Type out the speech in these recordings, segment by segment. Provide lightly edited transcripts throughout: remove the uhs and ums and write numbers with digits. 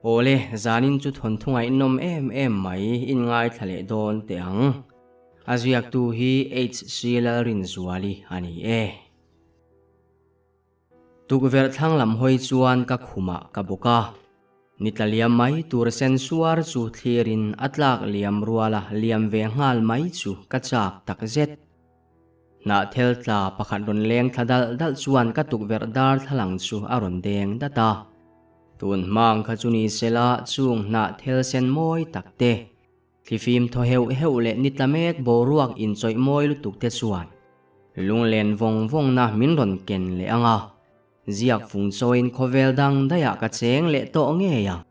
Awle, zanin chu thawnthu ngaihnawm em em mai in ngaithla leh dawn teh ang. A ziaktu hi HC Lalrinzuali a ni e. Tukverh thlang lam hawi chuan ka khumah ka bawk a. Ni tla liam mai tur sen suar chu thlirin a tlak liam ruala liam ve nghal mai chu ka chak takzet. Hnahthel tla pakhat rawn leng thla dalh dalh chuan ka tukverh darthlalang chu a rawn deng dat a. Tun hmang kha chu ni sela chung hnahthel sen mawi tak te, thlifim thaw heuh heuh leh ni tla mek boruak inchawih mawi lutuk te chuan lunglen vawng vawngna min rawn ken leh ang a, ziak fung chawiin khawvel dang daihah ka cheng leh tawh ngei ang.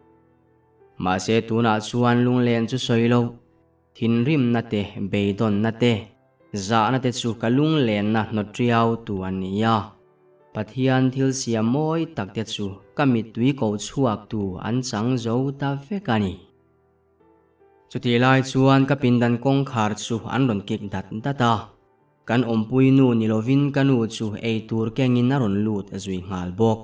Mahse tunah chuan lunglen chu sawi lo. Thinrimna te, beidawnna te, zahna te chu ka lunglenna hnawt riau tu an ni a. Pathian thil siam mawi tak te chu ka mittui ko chhuak tu an chang zo ta vek a ni. Chutih lai chuan ka pindan kawngkhar chu an rawn kik dat dat a. Kan awmpui nu ni lovin ka nu chu ei tur kengin a rawn lut zui nghal bawk.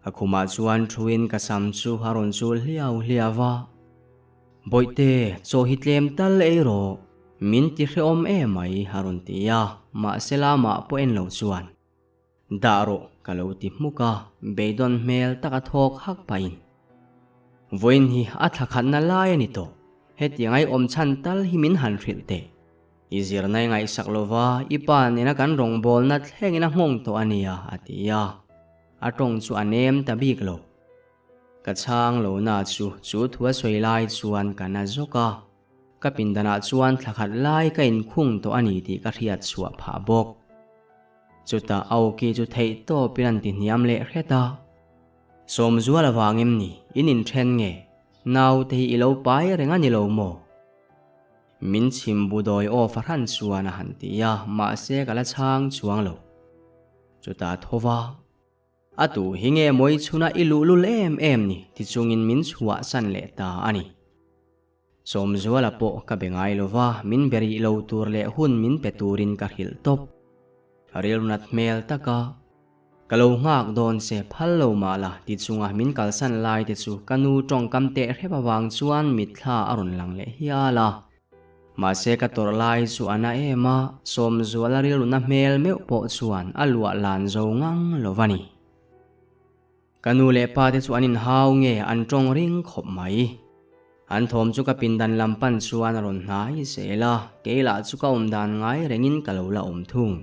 A khumah chuan thuin ka sam chu a rawn chul hliau hliau a. Bawihte, chaw hi tlem tal ei rawh, min ti hrehawm emai a rawn ti a, mahse lamah pawh en lo chuan. Dah rawh ka lo ti hmuk a, beidawn hmel taka thawk hak pahin. Vawiin hi a thla khatna lai a ni tawh, hetiang ai awm chhan tal hi min han hrilh teh. I zirna i ngaihsak lova, i pa nena kan rawngbawlna thlengin a nghawng tawh a nia, a ti a. A tawng chu a nem ta bik lo. Ka chhang lo na chu chu thu a sawi lai chuan ka na zawk a. Ka pindanah chuan thla khat lai ka inkhung tawh a ni tih ka hriat chhuah phah bawk. Chutah a awki chu theih tawpin an ti hniam leh hret a. Sawmzual avang em ni, in inthen nge? Naute hi i lo pai reng a ni lo maw? Min chhim bu dawi aw fahran chuan a han ti a, mahse ka la chhang chuang lo. Chutah tho va, A tu hi nge mawi chhuna i luhlul em em ni ti chungin min chhuahsan leh ta a ni. Sawmzuala pawh ka be ngai lo va, min be rih lo tur leh hun min pe turin ka hrilh tawp. Rilru nat hmel taka ka lo nghak dawn che phal lo mah la ti chunga min kalsan lai te chu ka nu tawngkam teh hrep avang chuan mitthla a rawn lang leh hial a. Mahse ka tawrh lai chu a na em a, Sawmzuala rilru na hmel meuh pawh chuan a luah lan zo ngang lo va ni. Ka nu leh pa te chu an inhau nge an tawng ring khawp mai. An thawm chu ka pindan lam pan chuan a rawn hnai zel a, kei lah chu ka awm dan ngai rengin ka lo la awm thung.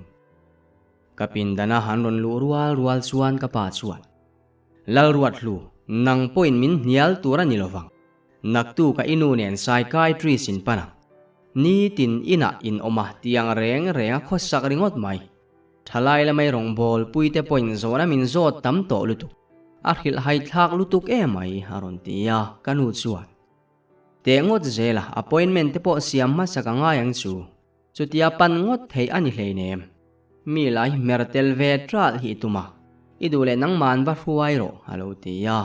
Ka pindana han rawn luh rual rual chuan ka pa chuan, Lalruathlu, nang pawhin min hnial tur a ni lovang. Naktu ka i nu nen psychiatrist in pan ang. Nitin inah in awm a tiang reng reng a khawsak ringawt mai. Thalai lamai rawngbâwl puite pawhin zawhna min zawt tam tawh lutuk. A hrilh haithlâk lutuk emai, a rawn ti a, ka nu chuan. Teh ngawt zela appointment te pawh siam hmasa ka ngai ang chu. Chutia pan ngawt theih a ni hleinem. Mi lai hmer tel ve ṭalh hi i tum a, i duh leh nangman va hruai rawh, a lo ti a.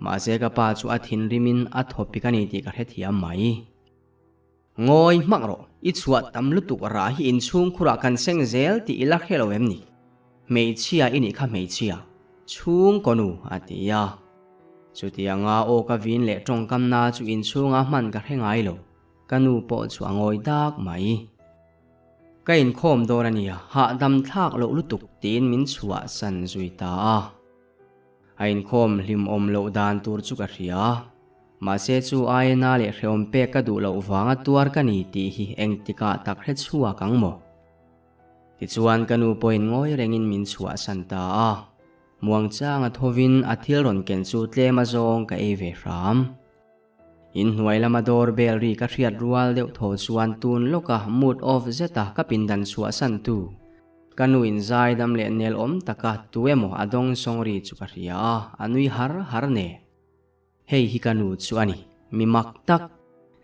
Mahse ka pa chu a thinrimin a thawpik a ni tih ka hrethiam mai. Ngawi hmak rawh, i chhuah tam lutuk rah hi inchhungkhurah kan seng zel tih i la hre lo em ni? Hmeichhia i nih kha hmeichhia, chhungkaw nu a ti a. Chutianga aw ka vin leh tawngkamna chu inchhunga hman ka hre ngai lo, ka nu pawh chu a ngawi dak mai. Ka inkhawm dawn a nia, hahdam thlak loh lutuk tiin min chhuahsan zui ta a. A inkhawm hlimawm loh dan tur chu ka hria. Mahse chu aina leh hrehawm pek ka duh loh vanga tuar ka ni tih hi engtikah tak hre chhuak ang maw? Tichuan ka nu pawhin ngawi rengin min chhuahsan ta a. Muangchang a thovin a thil rawn ken chu tlem azawng ka ei ve hram. Inhnuai lama door bell ri ka hriat rual deuh thaw chuan tun lawka mood off zeta ka pindan chhuahsan tu ka nu in zai dam leh nel awm taka tu emaw a dawng sawng ri chu ka hria a, a nui har har nen. Hei hi ka nu chu a ni, mi mak tak,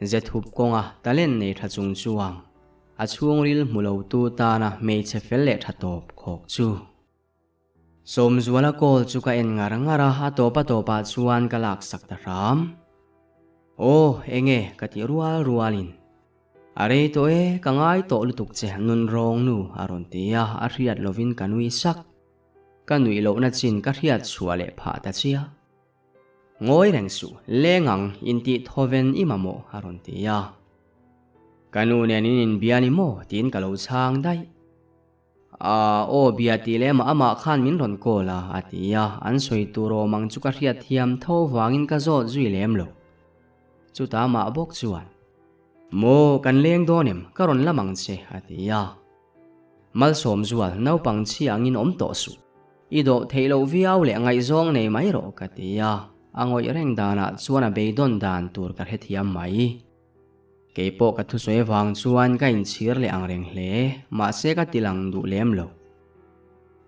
ze thup kawnga talent nei tha chung chuang, a chhungril hmu lo tu tana hmeichhe fel leh tha tawp khawk chu. Sawmzuala call chu ka en ngar ngar a, a tawp a tawpah chuan ka laksak ta hram. Aw, enge ka ti rual rualin. A rei tawh e, ka ngai tawh lutuk che nunrawng nu a rawn ti a, a hriat lovin ka nui sak. Ka nuih lohna chin ka hriat chhuah leh phah ta chiah. Ngawi reng suh, leng ang, intih thawven i mamawh a rawn ti a. Ka nu nen in inbia ni maw? tiin ka lo chhang daih. Aa, aw bia tih leh amah amah khan min rawn call a, a ti a, an sawi tur awm ang chu ka hriat thiam tho vangin ka zawt zui lem lo. Chutah amah bawk chuan, Maw, kan leng dawn em? Ka rawn lam ang che, a ti a. Malsawmzual, naupang chhia angin awm tawh suh. I dawh theih loh viau leh ngaihzawng nei mai rawh, ka ti a. A ngawih reng danah chuan a beidawn dan tur ka hrethiam mai. Kei pawh ka thusawi avang chuan ka inchhir leh ang reng hle, mahse ka ti lang duh lem lo.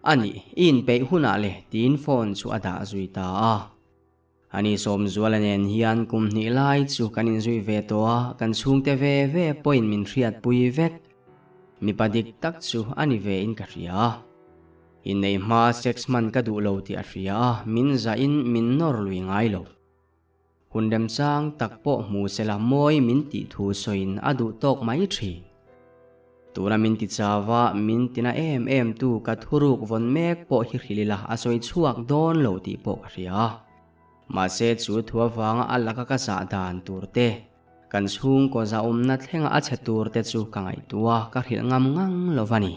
A nih, i inpeih hunah le, tiin phone chu a dah zui ta a. Ani Sawmzuala nen hian kum hnih lai chu kan inzui ve tawh a, kan chhungte ve ve pawhin min hriatpui vek. Mipa dik tak chu a ni ve in ka hria. Inneih hma sex hman ka duh lo tih a hria a, min zahin min nawr lui ngai lo. Hun remchang tak pawh hmu se la mawi min tih thu sawiin a duh tawk mai thin. Tuna min ti chau a, min tina em em tu ka thuruk vawn mek pawh hi hrilh ila a sawi chhuak dawn lo tih pawh ka hria. Mahse chu thu avanga a laka ka zah dan tur te, kan chhungkaw zahawmna thlenga a chhe tur te chu ka ngaihtuah ka hrilh ngam ngang lo va ni.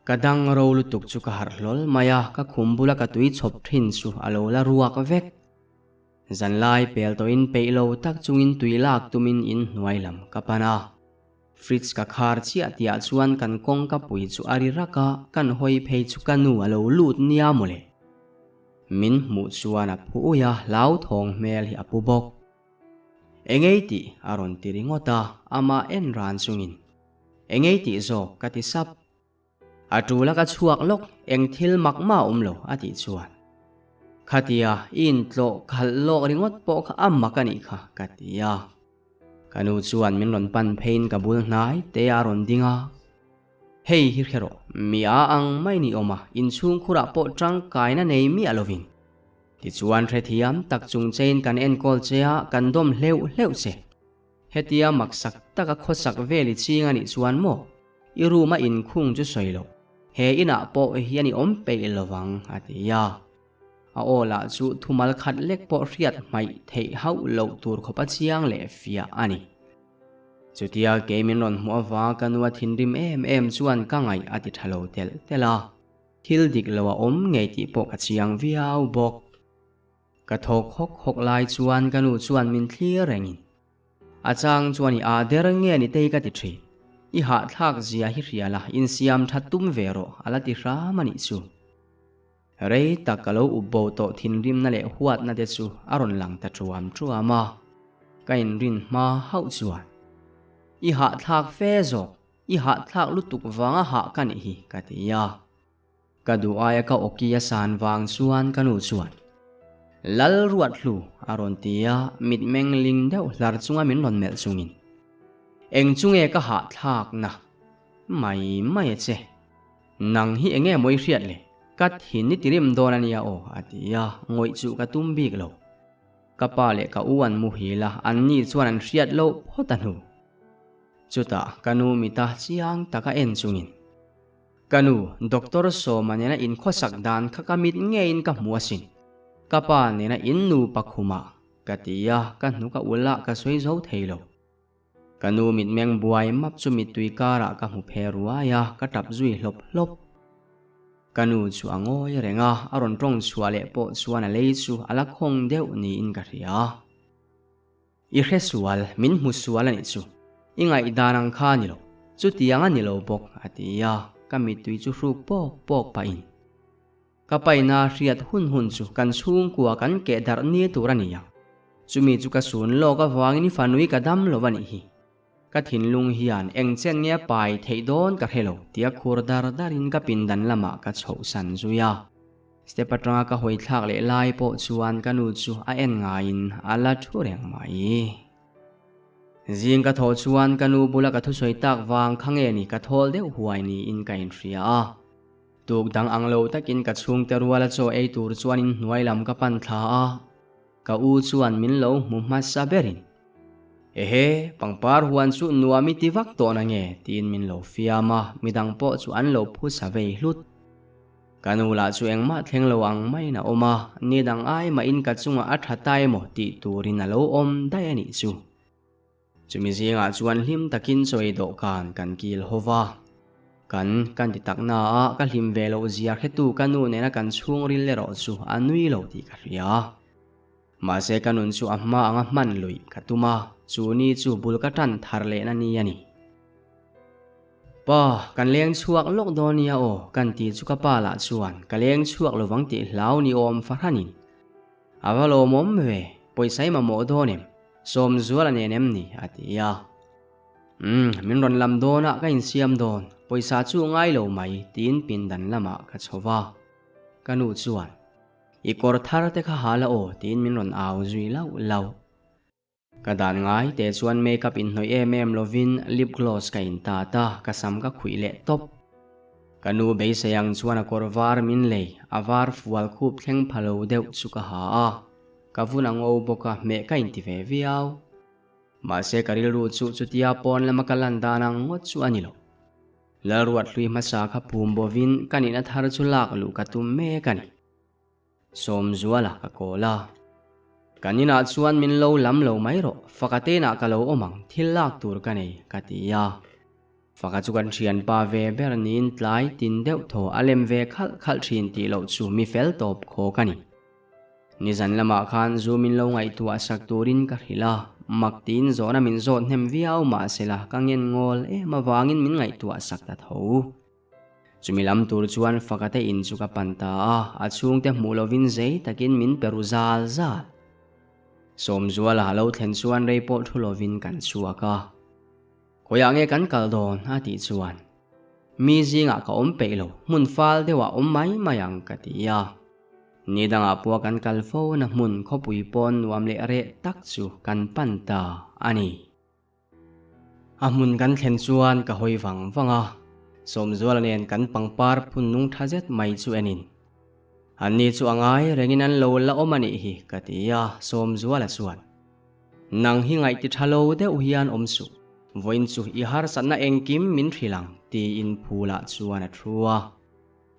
Ka dang ro lutuk chu ka harh hlawl mai a, ka khum bula ka tui chhawp thin chu a lo la ruak vek. Zanlai pel tawhin peih lo tak chungin tui lak tumin in hnuai lam ka pan a. Fridge ka khar chiah tihah chuan kan kawngka pui chu a ri rak a, kan hawi phei chu ka nu a lo lut nia mawle. Min hmuh chuan a phu ui a, hlauthawng hmel hi a pu bawk. Engei tih a rawn ti ringawt a, amah en ran chungin. Engei tih zawk ka ti sap. A tul a ka chhuak lawk, eng thil mak mah awm lo a tih chuan. Khatia i intlawh khalh lawk ringawt pawh kha a mak a nih kha ka ti a. Ka nu chuan min rawn pan pheiin ka bul hnai te a rawn ding a. Hei hi hre rawh, mi a ang mai ni awm a, inchhungkhurah pawh tangkaina nei miah lovin. Tichuan hrethiam tak chung chein kan enkawl che a, kan dawm hleuh hleuh che. Hetia maksak taka khawsak vel i ching a nih chuan maw? I room a inkhung chu sawi loh. He inah pawh hian i awm peih lovang a ti a. A aw lah chu thumal khat lek pawh hriat hmaih theih hauh loh tur khawpa chiang leh fiah a ni. Chutia kei min rawn hmuh avanga ka nu a thinrim em em chuan ka ngaih a ti tha lo telh telh a. Thil dik lo a awm ngei tih pawh ka chiang viau bawk. Ka thawk hawk hawk lai chuan ka nu chuan min thlir rengin, A chang chuan i aa der nge ni tei ka ti thin. I hahthlak zia hi hria la, insiam tha tum ve rawh a la ti hram a nih chu. Rei tak ka lo up bo tawh thinrimna leh huatna te chu a rawn lang ta ṭuam ṭuam a, ka inrin hma hauh chuan, I hahthlak fe zawk, i hahthlak lutuk vanga hah ka nih hi ka ti a. Ka duh aia ka awki a san vang chuan ka nu chuan, Lal Ruathlu a rawn ti a, mitmeng ling deuh hlar chunga min rawn melh chungin, Eng chu nge ka hahthlakna mai mai a che? Nang hi enge maw i hriat le? Ka thin i tirim dawn a nia aw a ti a, ngawih chu ka tum bik lo. Ka pa leh ka u an muhil a, anni chuan an hriat loh phawt a hnu. Chutah ka nu mita chiang taka en chungin, Ka nu, Doctor Sawma nena inkhawsak dan kha ka mit ngeiin ka hmu asin. Ka pa nena in nupa khumah ka ti a, ka hnu ka ulh a, ka sawi zo thei lo. Ka nu mitmeng buai map chu mittui karah ka hmu phe ruai a, ka tap zui hlawp hlawp. Ka nu chu a ngawi reng a, a rawn tawng chhuah leh pawh chuan a lei chu a la khawng deuh niin ka hria. I hre sual, min hmu sual a nih chu. I ngaihdan ang kha a ni lo. Chutiang a ni lo bawk, a ti a, ka mittui chu hruk pawk pawk pahin. Ka paina hriat hun hun chu kan chhungkua kan keh darh ni tur a ni ang. Chumi chu ka sun lawk avangin i fanui ka dam lo a nih hi. Ka thinlung hian eng chen nge a pai theih dawn ka hre lo tia khur dar darin ka pindan lamah ka chhohsan zui a. Step atanga ka hawi thlak leh lai pawh chuan ka nu chu a en ngaiin a la thu reng mai. Zing ka thawh chuan ka nu bula ka thusawi tak vang kha nge ni ka thawl deuh huai niin ka inhria a. Tuk dang ang lo takin ka chhungte ruala chaw ei tur chuan inhnuai lam ka pan thla a. Ka u chuan min lo hmu hmasa berin, Ehe, pangpar huan chu nuam i ti vak tawh na nge? tiin min lo fiam a, midang pawh chu an lo phusa vei hlut. Ka nu lah chu engmah thleng lo ang maiin a awm a, ni dang ai mahin ka chungah a tha ta emaw tih turin a lo awm daih a nih chu. Chumi zingah chuan hlim takin chawi dawhkan kan kil ho va. Kan kan ti tak na a, ka hlim ve loh zia hretu ka nu nena kan chhungril erawh chu a nui lo tih ka hria. Mahse ka nun chu a hma anga hman luih ka tum a, chu ni chu bul ka tan thar lehna ni a ni. Pa, kan leng chhuak lawk dawn nia aw, kan ti chu ka pa lah chuan ka leng chhuak lovang tih hlau ni awm fahranin a va lawmawm ve, pawisa i mamawh dawn em? Sawmzuala nen em ni? a ti a. Umm, min rawn lam dawnah ka insiam dawn, pawisa chu ngai lo mai tiin pindan lamah ka chho va. Ka nu chuan, I kawr thar te kha ha la aw tiin min rawn au zui lauh lauh. Ka dan ngai te chuan makeup inhnawih em em lovin lip gloss ka in tat a, ka sam ka khuih leh tawp. Ka nu beisei ang chuan a kawr var min lei, a var fual khup thleng pha lo deuh chu ka ha a, ka vun a ngo bawk a, hmeh ka inti ve viau. Mahse ka rilru chu chutia pawn lama ka lan dan ang ngawt chu a ni lo. Lalruat hlui hmasa kha phum bovin ka nihna thar chu lak luh ka tum mek a ni. Sawmzuala ka kawl a. Kan inah chuan min lo lam lo mai rawh, faka tenah ka lo awm ang, thil lak tur ka nei, ka ti a. Faka chu kan thianpa ve ber niin tlai tin deuh thaw a lem ve khalh khalh thin tih loh chu mi fel tawp khawk a ni. Nizan lamah khan zu min lo ngaihtuah sak turin ka hrilh a, mak tiin zawhna min zawt hnem viau mahsela ka ngen ngawl em avangin min ngaihtuah sak ta tho. Chumi lam tur chuan Fakate in chu ka pan ta a, a chhungte hmuh lovin zei takin min pe ru zal zal. Sawmzuala a lo thlen chuan rei pawh thu lovin kan chhuak a. Khawiah nge kan kal dawn? a tih chuan, Mi zingah ka awm peih lo, hmun fal deuhah awm mai mai ang ka ti a. Ni dangah pawh kan kal fo na hmun khawpui pawn nuam leh reh tak chu kan pan ta a ni. A hmun kan thlen chuan ka hawi vang vang a, Sawmzuala nen kan pangpar phun nung tha zet mai chu enin. Anni chu a ngai rengin an lo la awm a nih hi ka ti a, Sawmzuala chuan. Nang hi ngaih ti tha lo deuh hian awm suh, vawiin chu i harsatna engkim min hrilh ang tiin phulah chuan a thu a.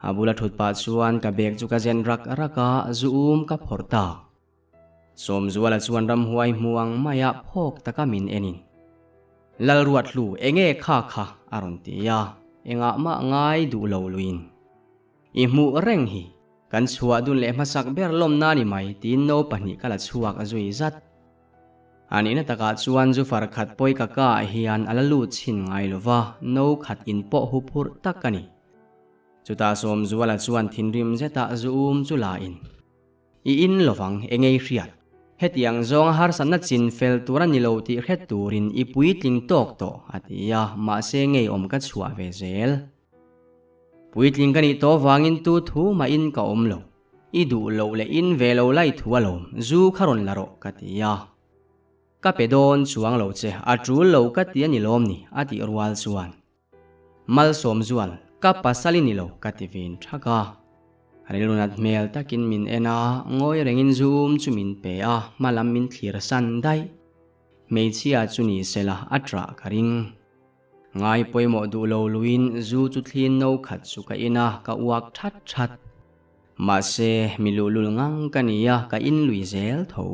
A bula thut pah chuan ka bag chu ka zen rak rak a, zu um ka phawrh ta. Sawmzuala chuan ramhuai hmu ang maia phawk taka min enin, Lalruathlu, enge kha kha? a rawn ti a, engah mah ngai duh lo luin. I hmuh reng hi, kan chhuah dun leh hmasak ber lawmna ni mai tiin no pahnih ka la chhuak a zui zat. A nihna takah chuan zu far khat pawi ka ka ah hian a la lut chhin ngai lo va, no khat in pawh hu phurh tak a ni. Chutah Sawmzuala chuan thinrim zetah zu um chu la in. I in lovang e ngei hriat. Hetiang zawnga harsatna chin fel tur a ni lo tih hret turin i puitling tawk tawh a ti a, mahse ngeiawm ka chhuah ve zel. Puitling ka nih tawh vangin tu thu mahin ka awm lo. I duh loh leh in ve lo lai thu alawm, zu kha rawn la rawh ka ti a. Ka pe dawn chuang lo che, a tul lo ka ti a ni lawm ni a tih rual chuan. Malsawmzual, ka pasal i ni lo ka ti vin thak a. Rilrunat hmel takin min en a, ngawi rengin zu um chu min pe a, hma lam min thlir san daih. Hmeichhia chu ni sela a ṭah ka ring. Ngai pawimawh duh lo luin zu chu thlin no khat chu ka in a, ka uak that that. Mahse, mi luhlul ngang ka ni a, ka in lui zel tho.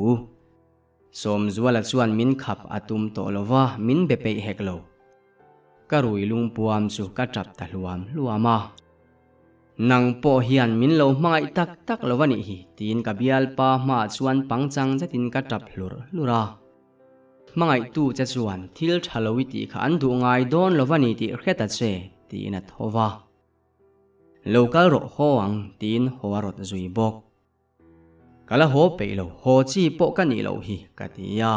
Sawmzuala chuan min khap a tum tawh lo va, min be peih hek lo. Ka rui lungpuam chu ka tap ta hluam hluam a. Nang pawh hian min lo hmangaih tak tak lo a nih hi, tiin ka bialpa hmaah chuan pangchang zetin ka tap hlur hlur a. Hmangaihtu che chuan thil tha lo i tih kha an duh ngai dawn lo va ni tih hre ta che, tiin a tho va. Lo kal rawh haw ang, tiin haw a rawt zui bawk. Ka la haw peih lo, haw chi pawh ka nih loh hi, ka ti a.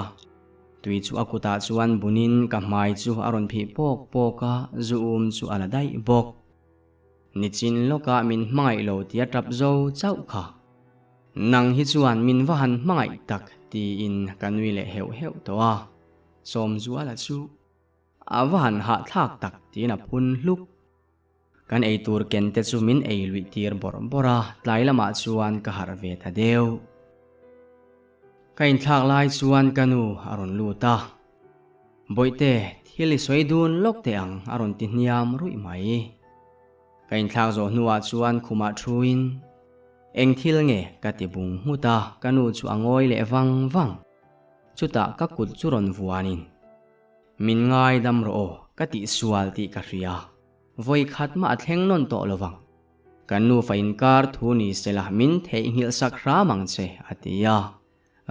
Tui chu a kutah chuan bunin ka hmai chu a rawn phih pawk pawk a, zu um chu a la daih bawk. Nichin lawkah min hmangaih lo tia tap zo chauh kha. Nang hi chuan min va han hmangaih tak tiin ka nui leh heuh heuh tawh a. Sawmzuala chu a va han hahthlak tak tiin a phun hluk. Kan eitur ken te chu min ei luih tir bawrh bawrh a, tlai lamah chuan ka harh ve ta deuh. Ka inthlak lai chuan ka nu a rawn lut a, Bawihte, thil i sawi dun lawk teh ang a rawn ti hniam ruih mai. Ka inthlak zawh hnuah chuan khumah thuin, Eng thil nge? ka ti bung nghut a, ka nu chu a ngawi leh vang vang. Chutah ka kut chu rawn vuanin, Min ngaidam rawh aw, ka tihsual tih ka hria. Vawi khat mah a thleng nawn tawh lo vang. Kan nufa inkar thu ni sela min theihnghilh sak hram ang che, a ti a.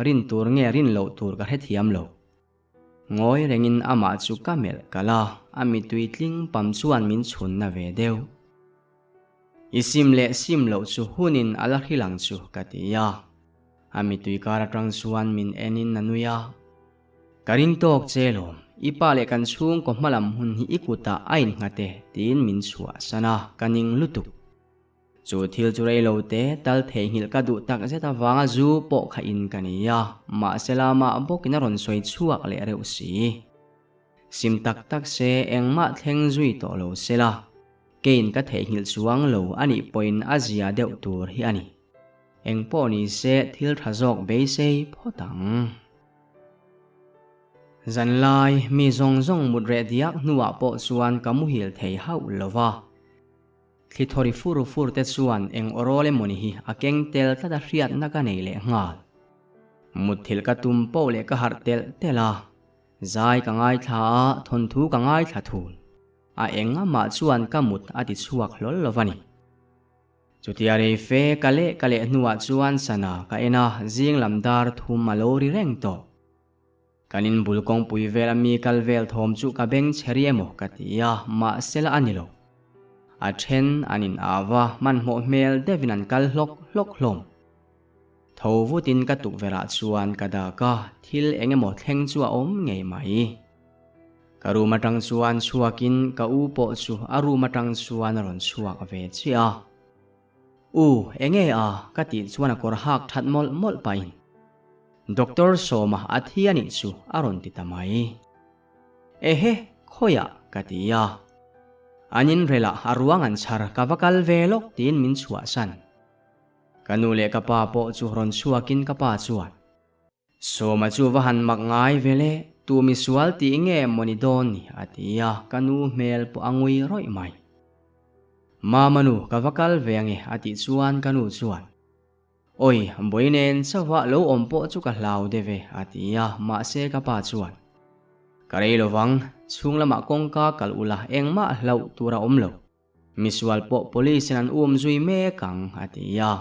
Rin tur nge rin loh tur ka hrethiam lo. Ngawi rengin amah chu ka melh kalh a, a mitui tling pam chuan min chhunna ve deuh. I sim leh sim loh chu hunin a la hrilh ang chu, ka ti a. A mitui kar atang chuan min enin a nui a. Ka ring tawk che lawm, i pa leh kan chhungkaw hmalam hun hi i kutah a innghat e, tiin min chhuahsan a, ka ning lutuk. Chu thil chu rei lo te tal theihnghilh ka duh tak zet avanga zu pawh kha in ka ni a, mahse lamah bawkin a rawn sawi chhuak leh reuh si. Sim tak tak se engmah thleng zui tawh lo sela, keiin ka theihnghilh chuang lo a nih pawhin a zia deuh tur hi a ni. Eng pawh ni se thil tha zawk beisei phawt ang. Zanlai mi zawng zawng mut reh diak hnuah pawh chuan ka muhil thei hauh lo va. Thli thawri fur fur te chuan eng awrawl emawni hi a keng tel tlat a hriatna ka nei leh nghal. Mutthilh ka tum poh leh ka harh telh telh a, zai ka ngaithla a, thawnthu ka ngaithla thul. A eng amah chuan ka mut a ti chhuak hlawl lo va ni. Chutia rei fe ka leh ka leh hnuah chuan sana ka en a, zing lam dar thum a lo ri reng tawh. Kan inbul kawngpui vel a mi kal vel thawm chu ka beng chhe ri emaw ka ti a, mahse la a ni lo. A then an in au a, hmanhmawh hmel deuhin an kal hlawk hlawk hlawm. Tho vutin ka tukverh ah chuan ka dak a, thil eng emaw thleng chu a awm ngei mai. Ka room atang chuan chhuakin ka u pawh chu a room atang chuan a rawn chhuak ve chiah a. U, enge a? ka tih chuan a kawr hak that mawlh mawlh pahin Doctor Sawma a thi a nih chu a rawn ti ta mai. Ehe, khawiah? ka ti a. An inrelh a, a ruang an chhar, ka va kal ve lawk tiin min chhuahsan. Ka nu leh ka pa pawh chu rawn chhuakin ka pa chuan. Sawma chu va han mak ngai ve le, tu misual tih nge maw ni dawn ni a ti a, ka nu hmel pawh a ngui rawih mai. Mama nu ka va kal ve ange a tih chuan ka nu chuan, Awi, bawi nen chauha lo awm pawh chu ka hlau deuh e a ti a, mahse ka pa chuan, Ka rei lovang, chhung lamah kawngka kal ula engmah hlauh tur a awm lo. Misual pawh police in an um zui mek ang, a ti a.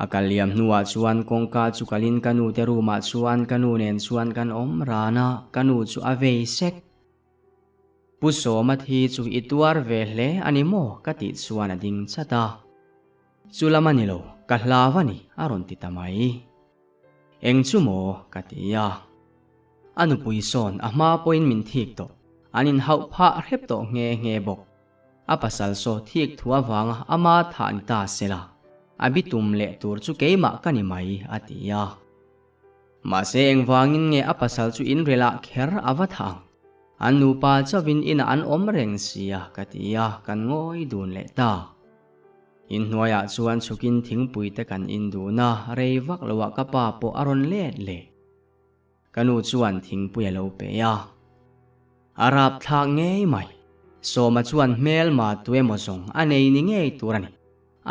A kal liam hnuah chuan kawngka chu kalin ka nu te room ah chuan ka nu nen chuan kan awm ran a, ka nu chu a vei sek. Pu Sawma thi chu i tuar ve hle a ni maw? ka tih chuan a ding chat a. Chu lam a ni lo, ka hlau a ni, a rawn ti ta mai. Eng chu maw? ka ti a. A nupui sawn a hma pawhin min thik tawh, an inhauh phah hrep tawh nghe nghe bawk. A pasal saw thik thu avanga ama thah ni ta sela, a bitum leh tur chu keimah ka ni mai, a ti a. Mahse engvangin nge a pasal chu inrelh ah kher a va thah ang? An nupa chauhin inah an awm reng sia, ka ti a, kan ngawi dun leh ta. Inhnuaiah chuan chhukin thingpui te kan in dun a, rei vak loah ka pa pawh a rawn let leh. Ka nu chuan thingpui a lo pe a. A rap thlak ngei mai. Sawma chuan hmelma tu emaw zawng a nei ni ngei tur a ni.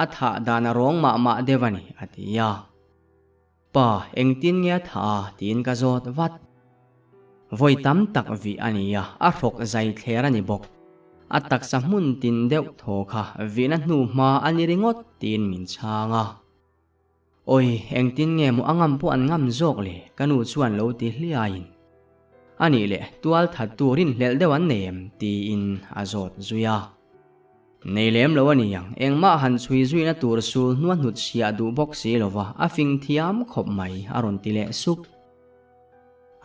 A thah dan a rawng mah mah deuh a ni, a ti a. Pa, engtin nge a thah a? tiin ka zawt vat. Vawi tam tak vih a ni a, a hrawk zai thler a ni bawk. A taksa hmun tin deuh thaw kha vihna hnu hma a ni ringawt tiin min chhang a. Awi, engtin nge maw a ngam pawh an ngam zawk le? Ka nu chuan lo ti hliaiin. A nih leh, tual that tur rinhlelh deuh an nei em? tiin a zawt zui a. Nei lem lo a ni ang, engmah han chhui zuina tur sul hnua hnut chhiah duh bawk si lo va, a fing thiam khawp mai, a rawn ti leh sup.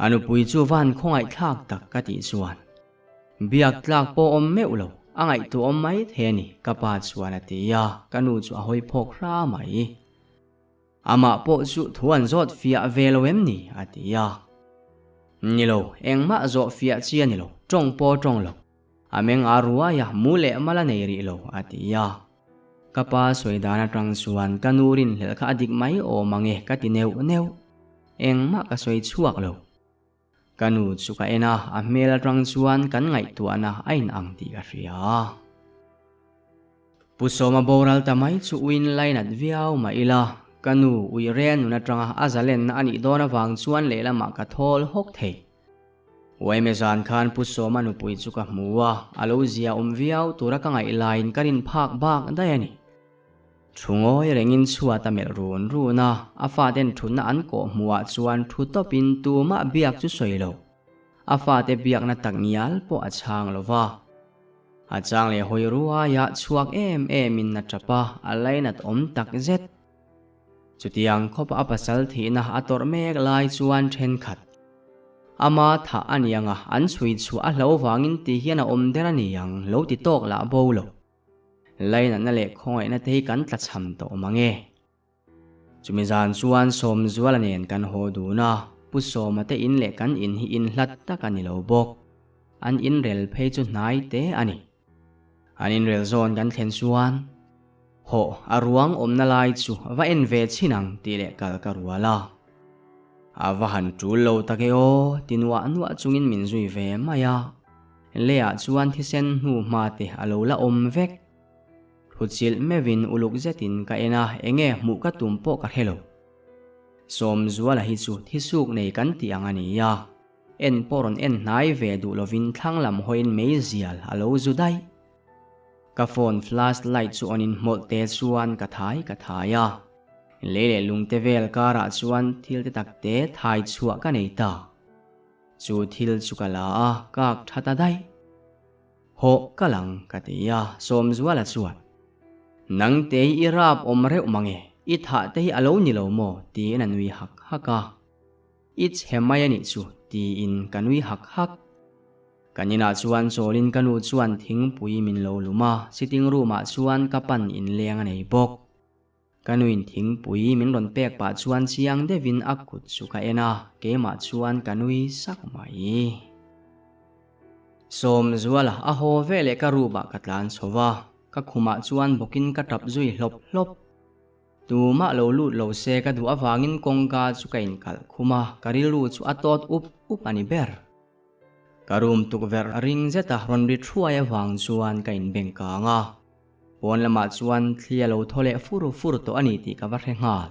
A nupui chu van khawngaihthlak tak ka tih chuan. Biak tlak pawh awm meuh lo, a ngaihtuah awm mai thei a ni, ka pa chuan a ti a, ka nu chu a hawi phawk hra mai. Amah pawh chu thu an zawt fiah ve lo em ni? a ti a. Ni lo, engmah zawh fiah chi a ni lo, tawng pawh tawng lo. A meng a ruai a, mu leh mal a nei rih lo, a ti a. Ka pa sawi dan atang chuan ka nu rinhlelh kha a dik mai awm ang e ka ti neuh neuh. Engmah ka sawi chhuak lo. Ka nu chu ka en a, a hmel atang chuan kan ngaihtuahna a inang tih ka hria. Pu Sawma boral ta mai chu uiin lainat viau mah ila, ka nu ui rel nun atanga a zalenna a nih dawn avang chuan lehlamah ka thawl hawk thei. Uaime zan khan Pu Sawma nupui chu ka hmu a, a lo zia awm viau tura ka ngaih laiin ka rin phak bak daih a ni. Thu ngawi rengin chhuat a melh run run a, a faten thutna an kawh hmuhah chuan thu tawpin tumah biak chu sawi lo. A fate biakna tak ngial pawh a chhang lo va. A chang leh hawi ruaia chhuak em emin a tap a, a lainat awm tak zet. Chutiang khawpa a pasal thihna a tawrh mek lai chuan thenkhat ama thah a ni ang a, an chhui chhuah a hlo vangin ti hian a awm der a ni ang lo ti tawk lah bo lo. Lainatna leh khawngaihna te hi kan tlachham tawh mang e. Chumi zan chuan Sawmzuala nen kan haw dun a, Pu Sawma te in leh kan in hi in hlat tak a ni lo bawk. An inrel phei chu hnai te a ni. An inrel zawn kan thlen chuan, Hawh, a ruang awmna lai chu va en ve chhin ang tih leh kal ka rual a. A va han tul lo tak e aw, ti nuah nuah chungin min zui ve mai a. Leiah chuan thisen hnu hma te a lo la awm vek. Hluchilh meuhin uluk zetin ka en a, enge hmuh ka tum pawh ka hre lo. Sawmzuala hi chu thisuk nei kan tih ang a ni a, en pawh rawn en hnai ve duh lovin thlang lam hawiin meizial a lo zu daih. Ka phone flash light chu on in hmawlh te chuan ka thai ka thai a, lei leh lungte vel karah chuan thil te tak te thai chhuah ka nei ta. Chu thil chu ka la a, kak tha ta daih. Hawh ka lang ka ti a, Sawmzuala chuan, Nang te hi i rap awm reuh mang e, i thah te hi a lo ni lo maw? tiin a nui hak hak a. I chhe mai a nih chu, tiin ka nui hak hak. Kan inah chuan chawlin ka nu chuan thingpui min lo lum a, sitting room ah chuan ka pan inleng a nei bawk. Ka nuin thingpui min rawn pek pah chuan chiang deuhin a kut chu ka en a, keimah chuan ka nui sak mai. Sawmzuala a haw veleh ka room-ah ka tlan chho va, ka khumah chuan bawkin ka tap zui hlawp hlawp. Tumah lo lut lo se ka duh avangin kawngka chu ka inkalh khum a, ka rilru chu a tawt up up a ni ber. Ka room tukverh ring zeta rawn ri thuai avang chuan ka inbeng kang a. Pawn lamah chuan thli a lo thaw leh fur fur tawh a ni tih ka va hre nghal.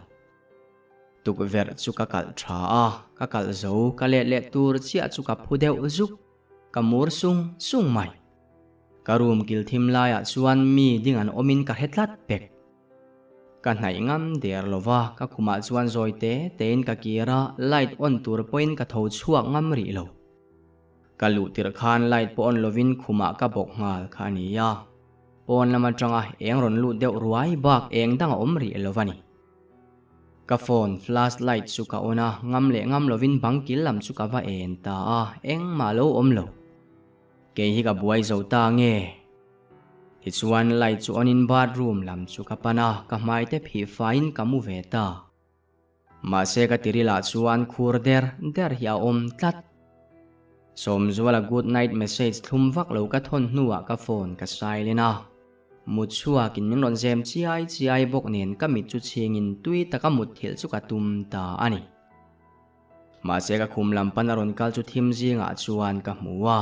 Tukverh chu ka kalh tha a, ka kalh zo ka let leh tur chiah chu ka phu deuh zuk, ka mur sung sung mai. Ka room kil thim laiah chuan mi ding an awmin ka hre tlat pek. Ka hnaih ngam der lo va, ka khumah chuan zawi te tein ka kir a, light on tur pawhin ka tho chhuak ngam rih lo. Ka luh tirh khan light pawh on lovin khumah ka bawk nghal kha a ni a. Pawn lam atanga eng rawn lut deuh ruai bak eng dang a awm rih lo a ni. Ka phone flash light chu ka on a, ngam leh ngam lovin bang kil lam chu ka va en ta a, engmah lo awm lo. Kei hi ka buai zo ta nge? Tichuan light chu on in bathroom lam chu ka pan a, ka hmai te phih faiin ka mu ve ta. Mahse ka tirilah chuan khur der der hi a awm tlat. Sawmzuala good night message thlum vak lo ka thawn hnuah ka phone ka silent a. Mut chhuakin min rawn zem chiai chiai bawk nen ka mit chu chhingin tui taka mutthilh chu ka tum ta a ni. Mahse ka khum lam pan a rawn kal chu thim zingah chuan ka hmu a.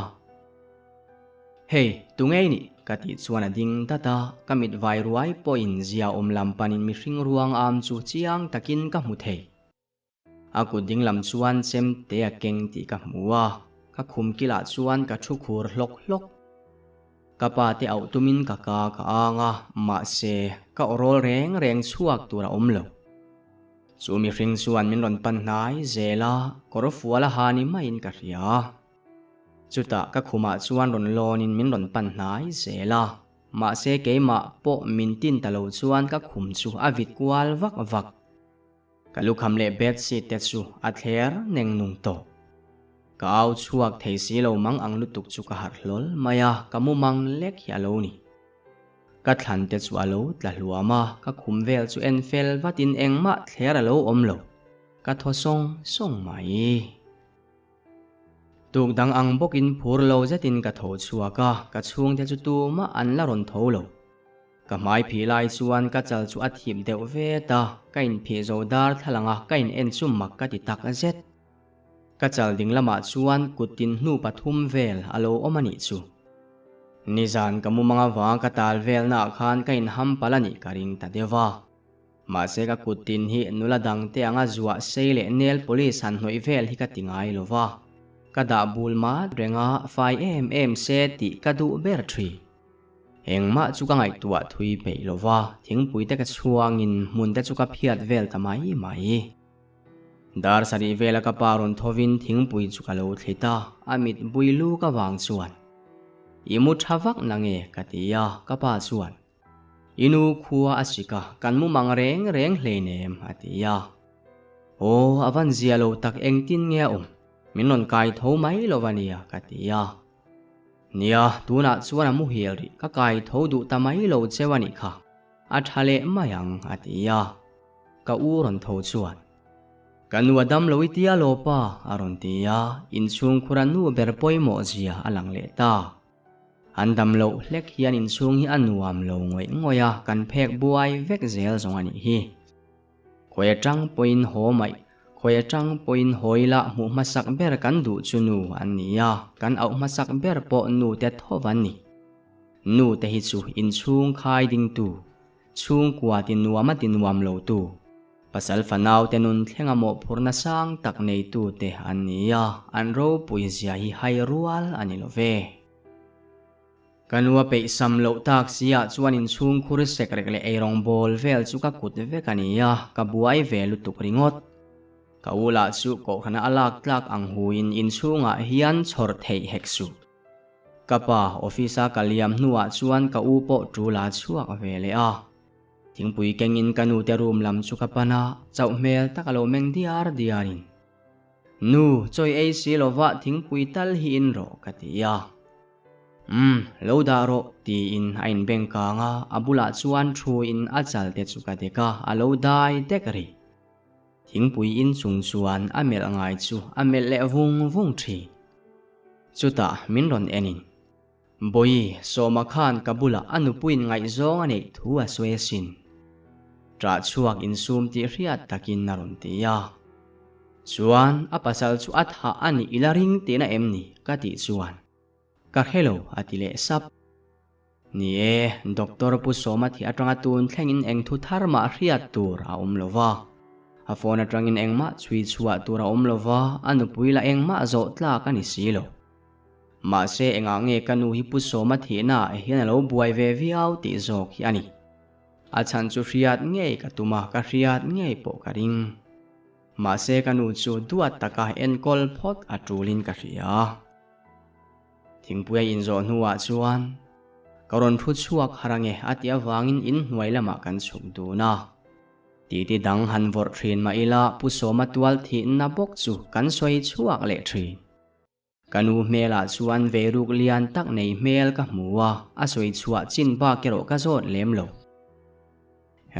Hey, tunge i nih? Ka tih chuan a ding dat a, ka mit vai ruai pawhin zia awm lam panin mihring ruang am chu chiang takin ka hmu thei. A kut ding lam chuan chem te a keng tih ka hmu a, ka khum kilah chuan ka thu khur hlawk hlawk. Ka pa te auh tumin ka ka ka ang a, mahse ka awrawl reng reng chhuak tur a awm lo. Chu mihring chuan min rawn pan hnai zel a, kawr fual a ha ni maiin ka hria. Chutah ka khumah chuan rawn lawnin min rawn pan hnai zel a, mahse keimah pawh min tin ta lo chuan ka khum chu a vit kual vak vak. Ka lukham leh bedsheet te chu a thler neng nung tawh. Ka au chhuak thei si lo mang ang lutuk chu ka harh hlawl mai a, ka mu mang lek hi a lo ni. Ka thlan te chu a lo tla hluam a, ka khum vel chu en fel vatin engmah thler a lo awm lo. Ka thaw sawng sawng mai. Tuk dang ang bawkin phur lo zetin ka tho chhuak a, ka chhungte chu tumah an la rawn tho lo. Ka hmai phih lai chuan ka chal chu a thip deuh vet a, ka inphih zo dar thlalanga ka in en chu mak ka ti tak zet. Ka chal ding lamah chuan kut tin hnu pathum vel a lo awm a nih chu. Nizan ka mumang avanga ka tal velnaah khan ka inham palh a nih ka ring ta deuh va. Mahse ka kut tin hi nula dangte anga zuah sei leh nail polish han hnawih vel hi ka ti ngai lo va. Ka dah bul mat reng a, fai em em se tih ka duh ber thin. Engmah chu ka ngaihtuah thui peih lo va, thingpui te ka chhuangin hmun te chu ka phiat vel ta mai mai. Dar sarih vela ka pa rawn thovin thingpui chu ka lo thlit a, a mit bui luk avang chuan, I mu tha vak na nge? ka ti a, ka pa chuan, I nu khua a sik a, kan mu mang reng reng hleinem, a ti a. Aw, a van zia lo tak engtin nge a awm? Min rawn kai tho mai lo va nia, ka ti a. Nia, tunah chuan a muhil rih, ka kai tho duh ta mai lo cheu a nih kha. A tha leh mai ang, a ti a. Ka u rawn tho chuan, Ka nu a dam lo i tia law pa, a rawn ti a, inchhungkhura nu ber pawimawh zia a lang leh ta. An dam loh hlek hian inchhung hi a nuam lo ngawih ngawih a, kan phek buai vek zel zawng a nih hi. Khawi atang pawhin haw mai, khawi atang pawhin haw ila hmuh hmasak ber kan duh chu nu an ni a, kan auh hmasak ber pawh nu te tho an ni. Nu te hi chu inchhung khai dingtu, chhungkua ti nuam a ti nuam lo tu, pasal fanau te nun thlenga mawhphurhna sang tak neitu te an ni a, an ropui zia hi hai rual a ni lo ve. Ka nu a peih sam loh tak si ah chuan inchhung khur sekrek leh eirawng bawl vel chu ka kut vek a ni a, ka buai ve lutuk ringawt. Ka u lah chu kohhrana a lak tlak ang huin inchhungah hian chhawr theih hek suh. Ka pa office a ka liam hnuah chuan ka u pawh tul a chhuak ve leh a. Thingpui kengin ka nu te room lam chu ka pan a, chauh hmel tak a lo meng diar diarin, Nu, chawi ei si lova thingpui tal hi in rawh ka ti a. Umm, lo dah rawh tiin a inbeng kang a, a bulah chuan thuin a chal te chu ka dek a, a lo dai dek rih. Thingpui in chung chuan a melh ngai chu a melh leh vung vung thin. Chutah min rawn en in, Bawi, Sawma khan ka bulah a nupuiin ngaihzawng a neih thu a sawi asin. Ṭah chhuak insum tih hriat takin a rawn ti a. Chuan a pasal chu a thah a nih ila ring tihna em ni? ka tih chuan. Ka hre lo, a ti leh sap. Ni e, Doctor Pu Sawma thih atanga tun thlengin eng thu thar mah hriat tur a awm lo va. A phone atangin engmah chhui chhuah tur a awm lo va, a nupui lah engmah zawh tlak a ni si lo. Mahse engah nge ka nu hi Pu Sawma thihnaah hian a lo buai ve viau tih zawk hi a ni. A chhan chu hriat ngei ka tum a, ka hriat ngei pawh ka ring. Mahse ka nu chu duat taka enkawl phawt a tulin ka hria. Thingpui a inzawh hnuah chuan ka rawn thu chhuak har ange a tih avangin inhnuai lamah kan chhuk dun a. Titi dang han vawrh thin mah ila Pu Sawma tual thihna bawk chu kan sawi chhuak leh thin. Ka nu hmelah chuan veiruk lian tak nei hmel ka hmu a, a sawi chhuah chin bak erawh ka zawt lem lo.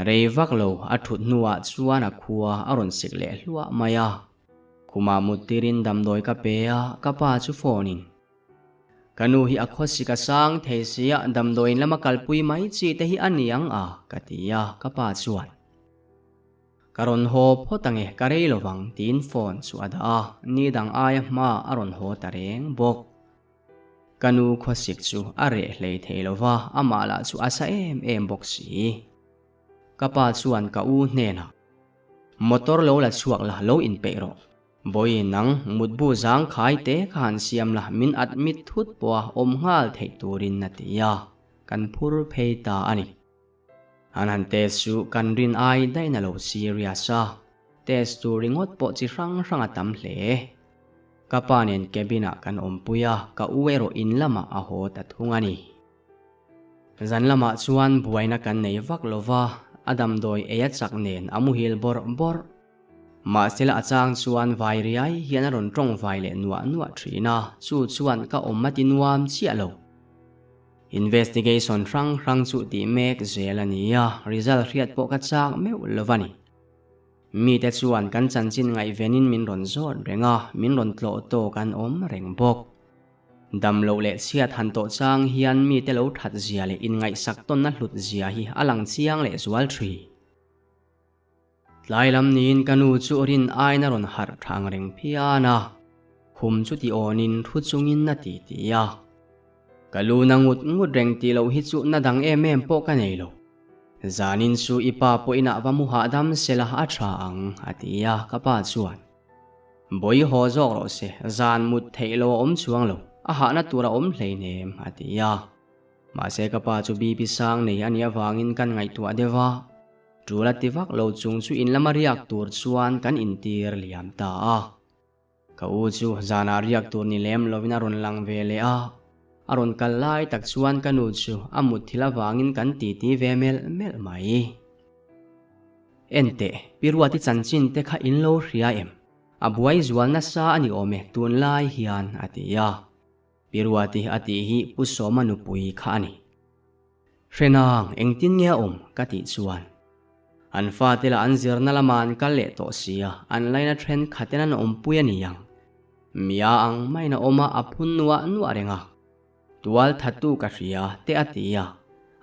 Rei vak lo a thut hnuah chuan a khua a rawn sik leh hluah mai a. Khumah mut tirin damdawi ka pe a, ka pa chu phone in. Ka nu hi a khawsik a sang thei sia, damdawiin lama kalpui mai chi te hi a ni ang a, ka ti a, ka pa chuan. Ka rawn haw phawt ange, ka rei lovang, tiin phone chu a dah a, ni dang aia hma a rawn haw ta reng bawk. Ka nu khawsik chu a reh hlei thei lova, amah lah chu a sa em em bawk si. Ka pa chuan ka u hnenah, Motor lo la chhuak la, lo inpeih rawh. Bawi nang, mutbu zang khai te kha han siam la, min admit thut pawha awm nghal theih turin a ti a, kan phur phei ta a ni. An han test chu kan rin ai daih na lo serious a, test tur ringawt pawh chi hrang hrang a tam hle. Ka pa nen cabin ah kan awmpui a, ka u erawh in lamah a haw ta thung a ni. Zan lamah chuan buaina kan nei vak lo va, a damdawi ei a chak nen a muhil bawrh bawrh. Mahsela a chang chuan vai riai hian a rawn tawng vai leh nuah nuah thin a, chu chuan ka awm a ti nuam chiah lo. Investigation hrang hrang chu tih mek zel a ni a, result hriat pawh ka chak meuh lo va ni. Mite chuan kan chanchin ngaihvenin min rawn zawt reng a, min rawn tlawh tawk an awm reng bawk. Dam loh leh chhiat han tawh chang hian mite lo that zia leh inngaihsak tawnna hlut zia hi a lang chiang leh zual thin. Tlai lam niin ka nu chu rin aiin a rawn harh thang reng phian a, khum chu ti awnin thu chungin a ti ti a. Ka lu na ngut ngut reng tih loh hi chu na dang em em pawh ka nei lo. Zanin chu i pa pawh inah va mu hahdam sela a tha ang, a ti a, ka pa chuan. Bawi haw zawk rawh se, zan mut theih lo a awm chuang lo, a hahna tur a awm hleinem, a ti a. Mahse ka pa chu BP sang nei a nih avangin kan ngaihtuah deuh a, tul a ti vak lo chung chu in lama riak tur chuan kan intir liam ta a. Ka u chu zanah riak tur ni lem lovin a rawn lang ve leh a, a rawn kal lai tak chuan ka nu chu a mutthilh avangin kan titi ve melh melh mai. Enteh, Pi Ruati chanchin te kha in lo hria em? A buai zual nasa a ni awm e tunlai hian, a ti a. Pi Ruati a tih hi Pu Sawma nupui kha a ni. Hrenang, engtin nge a awm? ka tih chuan. An fate lah an zirna lamah an kal leh tawh sia, an laina thenkhaten an awmpui a ni ang. Mia ang maiin a awm a, a phun nuah nuah reng a. Tual thattu ka hria, te a ti a.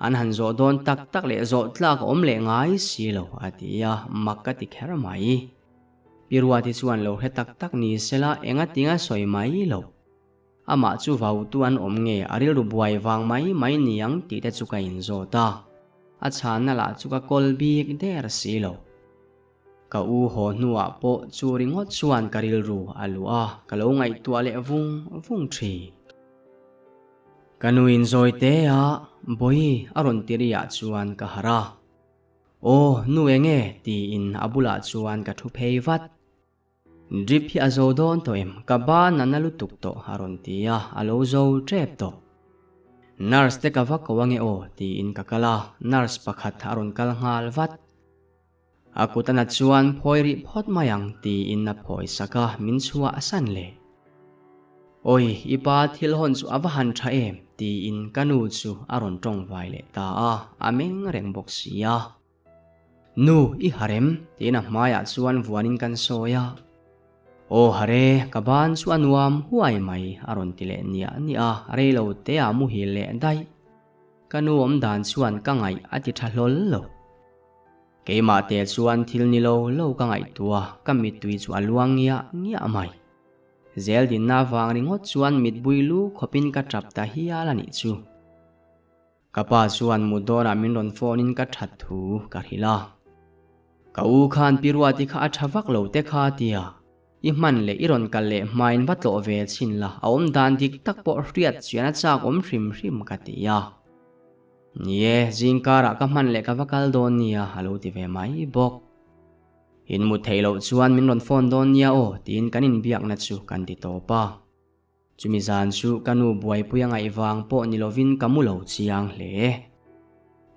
An han zawh dawn tak tak leh zawh tlak a awm leh ngai si lo, a ti a, mak ka ti kher mai. Pi Ruati chuan lo hre tak tak ni sela engatinga sawi mai lo. Amah chu vautu an awm nge a rilru buai vang mai mai niang tih te chu ka inzawt a, a chhanna lah chu ka kawl bik der si lo. Ka u haw hnuah pawh chu ringawt chuan ka rilru a luh a, ka lo ngaihtuah leh vung vung thin. Ka nu inzawi te a, Bawi a rawn ti riah chuan ka harh a. Aw, nu enge? tiin a bulah chuan ka thu phei vat. Drip hi a zo dawn tawh em? Ka ban a na lutuk tawh a rawn ti a, a lo zo tep tawh. Nurse te ka va ko ange aw tiin ka kal a, nurse pakhat a rawn kal nghal vat. A kut a nat chuan phawi rih phawt mai ang tiin a phawi sak a, min chhuah a san leh. Awi, i pa thil hawn chu a va han tha em tiin ka nu chu a rawn tawngvai leh ta a, a meng reng bawk si a. Nu, i harem? tiin a hmaiah chuan vuanin kan sawi a. Aw hare, ka ban chu a nuam huai mai, a rawn ti leh niah niah a, rei lo teah muhil leh daih. Ka nu awm dan chuan ka ngaih a ti tha hlawl lo. Keimah te chuan thil ni lo lo ka ngaihtuah, ka mittui chu a luang ngiah ngiah mai. Zel dinna avang ringawt chuan mitbui lu khawpin ka tap ta hial a nih chu. Ka pa chuan mut dawnah min rawn phone in ka that thu ka hrilh a. Ka u khan Pi Ruati kha a tha vak lo te kha tia i hman leh i rawn kal leh hmain va tlawh ve chhin la, a awm dan dik tak pawh hriat chian a chak awm hrim hrim ka ti a. Ni e, zing karah ka hman leh ka va kal dawn nia a lo ti ve mai bawk. In mut theih loh chuan min rawn phone dawn nia aw tiin kan inbiakna chu kan ti tawp a. Chumi zan chu ka nu buaipui a ngaih vang pawh ni lovin ka mu lo chiang hle.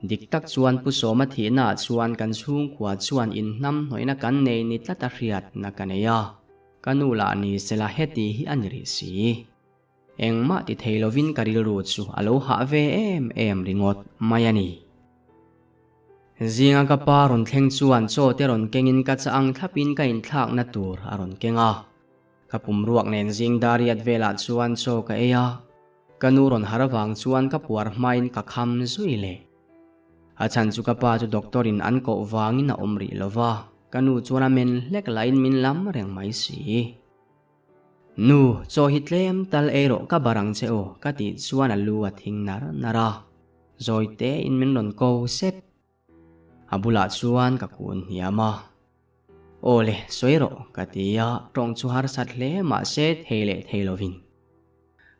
Dik tak chuan Pu Sawma thihnaah chuan kan chhungkua chuan inhnam hnawihna kan nei ni tlat a hriatna ka nei a, ka nu lah ni sela heti hi a ni rih si. Engmah ti thei lovin ka rilru chu a lo hah ve em em ringawt mai a ni. Zinga ka pa rawn thleng chuan chaw te rawn kengin ka chah ang thlapin ka inthlakna tur a rawn keng a. Ka pum ruak nen zing dariat velah chuan chaw ka ei a, ka nu rawn har avang chuan ka puar hmain ka kham zui leh. A chhan chu ka pa chu doctor in an koh vangin a awm rih lova, ka nu chuan a men hlek lahin min lam reng mai si. Nu, chaw hi tlem tal ei rawh ka bar ang che aw ka tih chuan a lu a thing nar nar a, zawi tein min rawn ko sep. A bulah chuan ka kun hniam a. Aw le, sawi rawh, ka ti a, tawng chu harsat hle mahse thei leh thei lovin.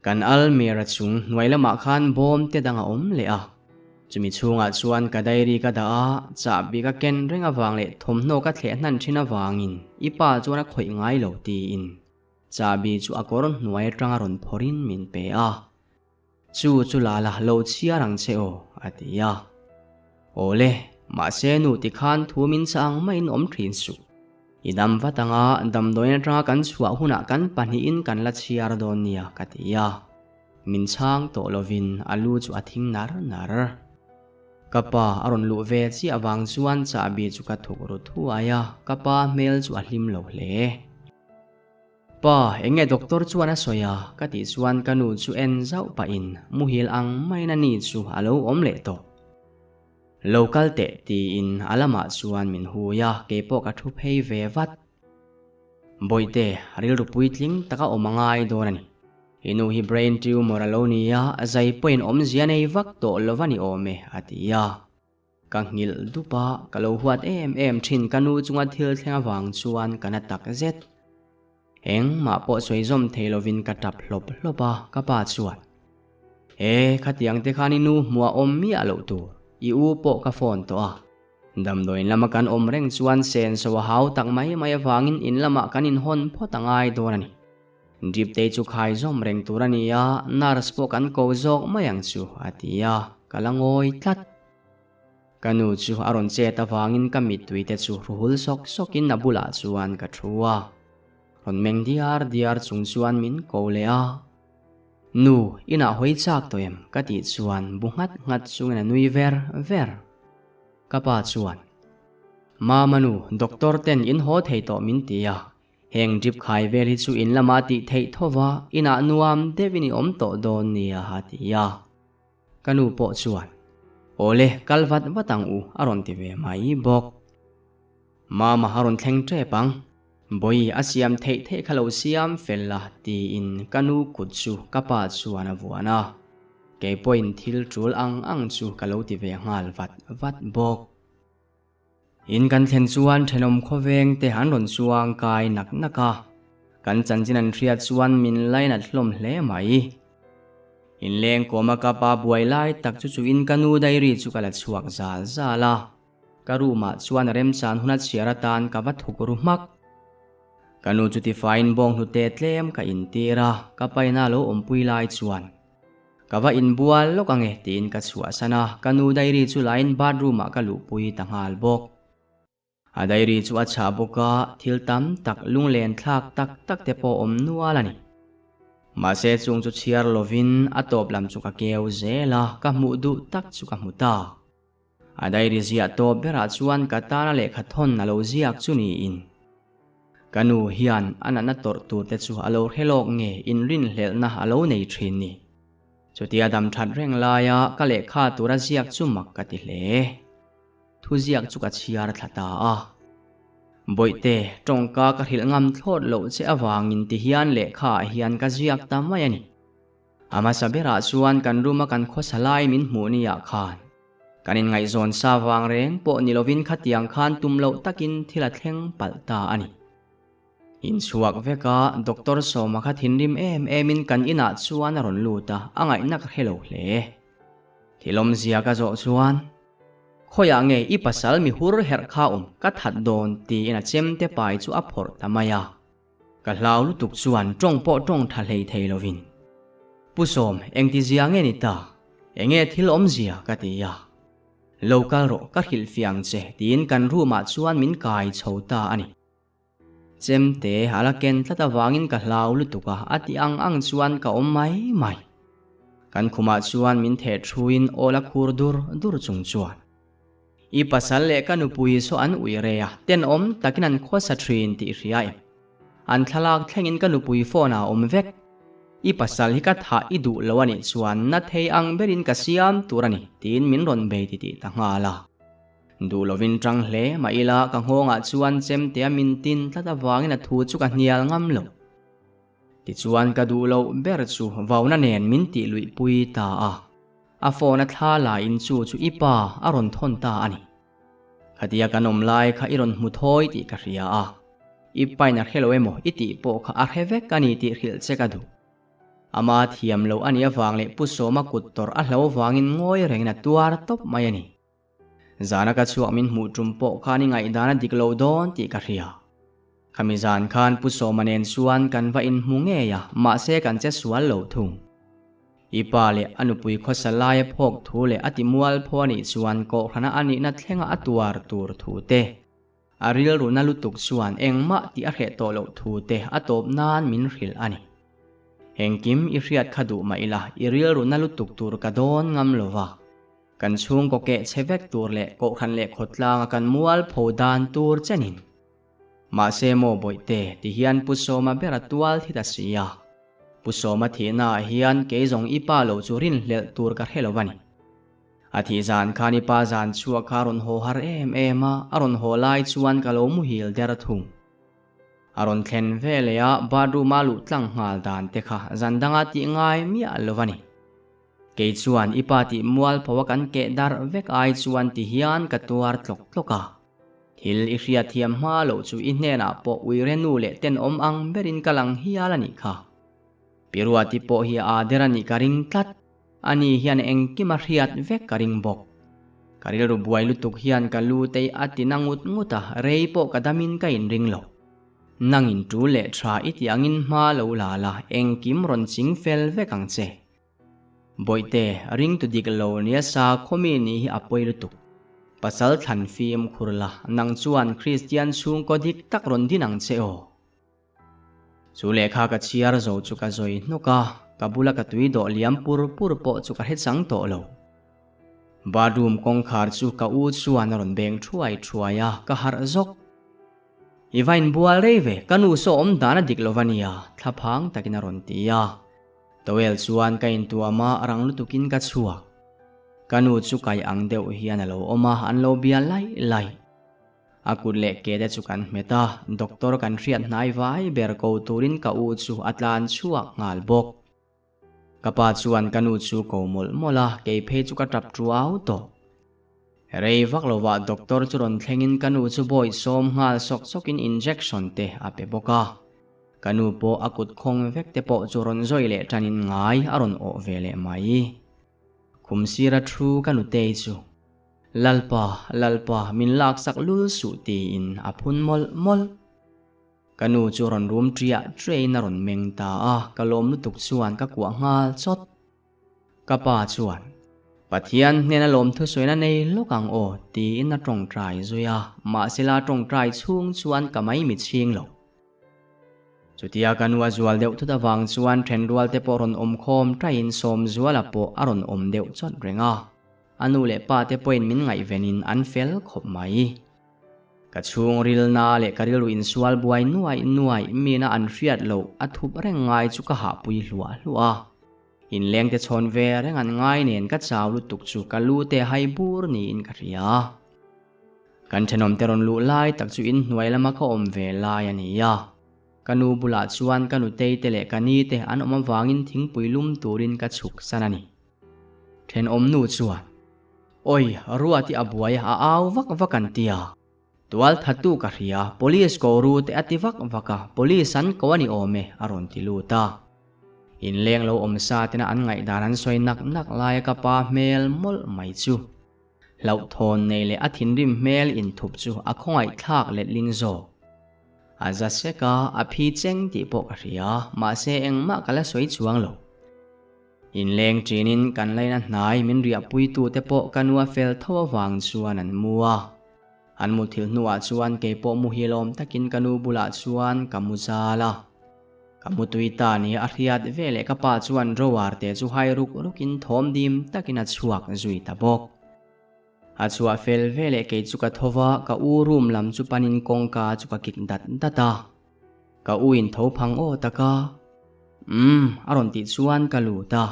Kan almira chung hnuai lamah khan bawm te dang a awm leh a. Chumi chhungah chuan ka diary ka dah a, chahbi ka ken reng avang leh thawmhnaw ka thleh hnan thin avangin i pa chuan a khawih ngai lo tiin chahbi chu a kawr hnuai atanga rawn phawrhin min pe a. Chu chu la la lo chhiar ang che aw, a ti a. Aw le, mahse nu ti khan thu min chah ang maiin awm thin suh. I dam vat anga damdawiin atanga kan chhuah hunah kan pahnihin kan la chhiar dawn nia, ka ti a. Min chhang tawh lovin a lu chu a thing nar nar. Ka pa a rawn luh ve chiah avang chuan chahbi chu ka thuk ru thuai a, ka pa hmel chu a hlim lo hle. Pa, enge doctor chuan a sawi a? Ka tih chuan ka nu chu en zauh pahin muhil ang maiin a ni chu a lo awm leh tawh. Lo kal teh tiin a lamah chuan min hui a, keipawh ka thu phei ve vat. Bawihte, rilru puitling taka awm a ngai dawn a ni. I nu hi brain tumor a lo ni a, zai pawhin awmzia nei vak tawh lo va ni awm e, a ti a. Ka nghilh dup a, ka lo huat em em thin ka nu chunga thil thleng avang chuan ka na tak zet. Engmah pawh sawi zawm thei lovin ka tap hlawp hlawp a, ka pa chuan, E, khatiang te khan i nu hmuah awm miah loh tur, i u pawh ka phone tawh a. Damdawiin lama kan awm reng chuan senso a hau tak mai mai avangin in lamah kan inhawn phawt a ngai dawn a ni. Drip te chu khai zawm reng tur a ni a, nurse pawh kan ko zawk mai ang chu, a ti a, ka la ngawi tlat. Ka nu chu a rawn chet avangin ka mittui te chu hruhul sawk sawkin a bulah chuan ka thu a. Rawn meng diar diar chung chuan min ko leh a. Nu, inah hawi chak tawh em? ka tih chuan bu nghat nghat chungin a nui ver ver. Ka pa chuan, Mama nu, doctor ten in haw thei tawh min ti a, heng drip khai vel hi chu in lamah tih theih tho va, inah nuam deuhin i awm tawh dawn nia a ti a. Ka nu pawh chuan, Awle, kal vat vat ang u, a rawn ti ve mai bawk. Mama a rawn thleng tep ang. Bawi a siam theih theih kha lo siam fel la, tiin ka nu kut chu ka pa chuan a vuan a. Kei pawhin thil tul ang ang chu ka lo ti ve nghal vat vat bawk. In kan thlen chuan thenawm khawveng te an rawn chuang kai nak nak a, kan chanchin an hriat chuan min lainat hlawm hle mai. Inleng kawma ka pa buai lai tak chu chuin ka nu diary chu ka la chhuak zal zal a, ka room ah chuan a remchan huna chhiar atan ka va thuk ru hmak. Ka nu chu tifaiin bawnghnute tlem ka intir a, ka paina lo awmpui lai chuan. Ka va inbual lawk ange tiin ka chhuahsan a, ka nu diary chu lain bathroom ah ka luhpui ta nghal bawk. A diary chu a chhah bawk a, thil tam tak lunglen thlak tak tak te pawh awm nual a ni. Mahse chung chu chhiar lovin a tawp lam chu ka keu zel a, ka hmuh duh tak chu ka hmu ta. A diary ziah tawp berah chuan ka tana lehkha thawn a lo ziak chu niin. Ka nu hian a natna tawrh tur te chu a lo hre lawk nge inrinhlelhna a lo nei thin ni. Chutia dam that reng laia ka lehkha tura ziak chu mak ka ti hle. Thuziak chu ka chhiar thla ta a. Bawihte, tawngka ka hrilh ngam thlawt loh che avangin ti hian lehkha ah hian ka ziak ta mai a ni. A hmasa berah chuan kan room a kan khawsa lai min hmuh ni ah khan kan inngaihzawn sa vang reng pawh ni lovin khatiang khan tum loh takin thil a thleng palh ta a ni. Inchhuak vek a, Doctor Sawma kha thinrim em emin kan inah chuan a rawn lut a, a ngaihna ka hre lo hle. Thil awmzia ka zawh chuan, Khawiah nge i pasal mi hur herh kha awm ka that dawn tiin a chemte pai chu a phawrh ta mai a. Ka hlau lutuk chuan tawng pawh tawng tha hlei thei lovin, Pu Sawm, engti zia nge ni ta? Enge thil awmzia? ka ti a. Lo kal rawh, ka hrilh fiang che, tiin kan room ah chuan min kai chho ta a ni. Chemte a la ken tlat avangin ka hlau lutuk a, a ti ang ang chuan ka awm mai mai. Kan khumah chuan min theh thuin aw la khur dur dur chung chuan. I pasal leh ka nupui saw an ui rei a, tenawm takin an khawsa thin tih hria em? An thlalak thlengin ka nupui phone ah a awm vek. I pasal hi ka thah i duh lo a nih chuan na thei ang berin ka siam tur a ni tiin min rawn bei titih ta nghal a. Duh lovin tang hle mah ila ka nghawngah chuan chemtea min tin tlat avangin a thu chu ka hnial ngam lo. Tichuan ka duh loh ber chu vauna nen min tih luih pui ta a. A phone a thla la in chu chu i pa a rawn thawn ta a ni. Khatia kan awm lai kha i rawn hmu thawi tih ka hria a. I pain a hre lo emaw i tih pawh kha a hre vek a ni tih hrilh che ka duh. Ama thiam loh a nih avang leh Pu Sawma kut tawrh a hlo vangin ngawi rengin a tuar tawp mai a ni. Zana ka chhuak min hmuh tum pawh khan i ngaihdan a dik lo dawn tih ka hria. Khami zan khan Pu Sawma nen chuan kan va inhmu ngei a, mahse kan che sual lo thung. I pa leh a nupui khawsa laia phawk thu leh a ti mual phaw a nih chuan kawhhrana a nihna thlenga a tuar tur thu te, a rilruna lutuk chuan engmah tih a hreh tawh loh thu te a tawp nan min hrilh a ni. Engkim i hriat kha duh mah ila i rilruna lutuk tur ka dawn ngam lo va. Kan chhungkaw keh chhe vek tur leh kohhran leh khawtlanga kan mualpho dan tur chenin. Mahse maw Bawihte ti hian Pu Sawma ber a tual thi ta si a. Pu Sawma thihna ah hian kei zawng i pa lo chu rinhlelh tur ka hre lo a ni. A thih zan khan i pa zan chhuak kha a rawn haw har em em a, a rawn haw lai chuan ka lo muhil der thung. A rawn thlen veleh a bathroom a luh tlang nghal dan te kha zan danga tih ngai miah lo a ni. Kei chuan i pa tih mualpho a kan keh darh vek ai chuan ti hian ka tuar tlawk tlawk a. Thil i hriatthiam hma loh chu i hnenah pawh uire nu leh tenawm ang berin ka lang hial a nih kha. Pi Ruati pawh hi a der a nih ka ring tlat. Ani hian engkim a hriat vek ka ring bawk. Ka rilru buai lutuk hian ka lu tei a ti na ngut ngut a, rei pawh ka damin ka inring lo. Nangin ṭul leh ṭha i tih angin hma lo la la, engkim rawn ching fel vek ang che. Bawihte, ringtu dik lo nia sa khawmi nih hi a pawi lutuk. Pasal thlan fim khur la, nang chuan Kristian chhungkaw dik tak rawn din ang che aw. Chu lehkha ka chhiar zo chu ka zawi hnawk a, ka bula ka tui dawh liam pur pur pawh chu ka hre chang tawh lo. Bathroom kawngkhar chu ka u chuan a rawn beng thuai thuai a, ka harh zawk. I va inbual rei ve, ka nu saw awm dan a dik lo va nia, thlaphang takin a rawn ti a. Towel chuan ka intuam a, rang lutukin ka chhuak. Ka nu chu kai ang deuh hian a lo awm a, an lo bia laih laih. A kut leh ke te chu kan hmet a, doctor kan hriat hnai vai ber ko turin ka u chu a tlan chhuak nghal bawk. Ka pa chuan ka nu chu ko mawlh mawlh a, kei phei chu ka tap tuau tawh. Rei vak lovah doctor chu rawn thlengin ka nu chu bawi sawm nghal sawk sawkin injection te a pe bawk a. Ka nu pawh a kut khawng vek te pawh chu rawn zawi leh tanin ngai a rawn awh ve leh mai. Khum sira thu ka nutei chu Lalpa, Lalpa, min laksak lul suh tiin a phun mawlh mawlh. Ka nu chu rawn rum ṭiah ṭiahin a rawn meng ta a, ka lawm lutuk chuan ka kuah nghal chawt. Ka pa chuan, Pathian hnena lawmthusawina nei lawk ang aw tiin a ṭawngṭai zui a, mahsela ṭawngṭai chhung chuan ka maimi chhing lo. Chutia ka nu a zual deuh thut avang chuan ṭhenrual te pawh rawn awm khawm ṭaihin Sawmzuala pawh a rawn awm deuh chawt reng a, a nu leh pa te pawhin min ngaihvenin an fel khawp mai. Ka chhungrilna leh ka rilru insual buai nuaih nuaih mina an hriat loh a thup reng ngai chu ka hahpui hluah hluah a. Inlengte chhawn ve reng an ngai nen ka chau lutuk chu ka lu te hai bur niin ka hria. Kan thenawmte rawn luh lai tak chu inhnuai lama ka awm ve lai a ni a. Ka nu bulah chuan ka nutei te leh ka ni te an awm avangin thingpui lum turin ka chhuk san a ni. Thenawm nu chuan, Awi, Ruati a buai a au vak vak an ti a. Tual thatu ka hria, Police ko ru te a ti vak vak a, Police an ko a ni awm e, a rawn ti lut a. Inleng lo awm sa tena an ngaihdan an sawi nak nak laia ka pa hmel mawlh mai chu. Hlauhthawn nei leh a thinrim hmel inthup chu a khawngaihthlak letling zawk. A za sek a, a phi cheng tih pawh ka hria, mahse engmah ka la sawi chuang lo. Inleng ṭinin kan laina hnai min riahpuitute pawh ka nu a fel tho avang chuan an mu a. An muthilh hnuah chuan kei pawh muhilawm takin ka nu bulah chuan ka mu zal a. Ka mutui ta ni a hriat veleh ka pa chuan drawer te chu hai ruk rukin thawm dim takin a chhuak zui ta bawk. A chhuah fel veleh kei chu ka tho va, ka u room lam chu panin kawngka chu ka kik dat dat a. Ka u in tho phang aw tak a. Umm, a rawn tih chuan ka lut a.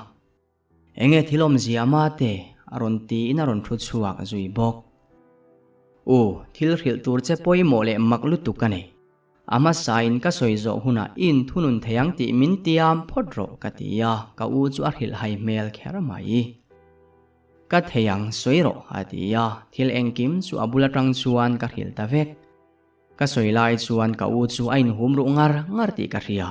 Enge thil awmzia mate? a rawn tiin a rawn thu chhuak zui bawk. U, thil hrilh tur che pawimawh leh mak lutuk ka nei. A hmasain ka sawi zawh hunah i inthunun thei ang tih min tiam phawt rawh ka ti a, ka u chu a hrilhhai hmel kher mai. Ka thei ang sawi rawh a ti a, thil engkim chu a bul atang chuan ka hrilh ta vek. Ka sawi lai chuan ka u chu a inhum ruh ngar ngar tih ka hria.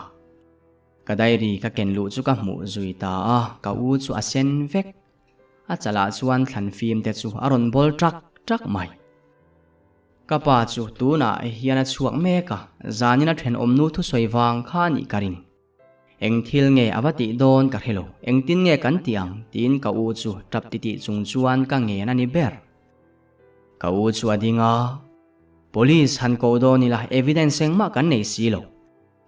Ka diary ka ken luh chu ka hmuh zui ta a, ka u chu a sen vek. A chalah chuan thlan fim te chu a rawn bawl ṭak ṭak mai. Ka pa chu tunah hian a chhuak mek a, zanin a thenawmnu thusawi vang kha a nih ka ring. Eng thil nge a va tih dawn ka hre lo, engtin nge kan tih ang tiin ka u chu tap titih chung chuan ka ngen a ni ber. Ka u chu a ding a, Police han ko dawn ila evidence engmah kan nei si lo.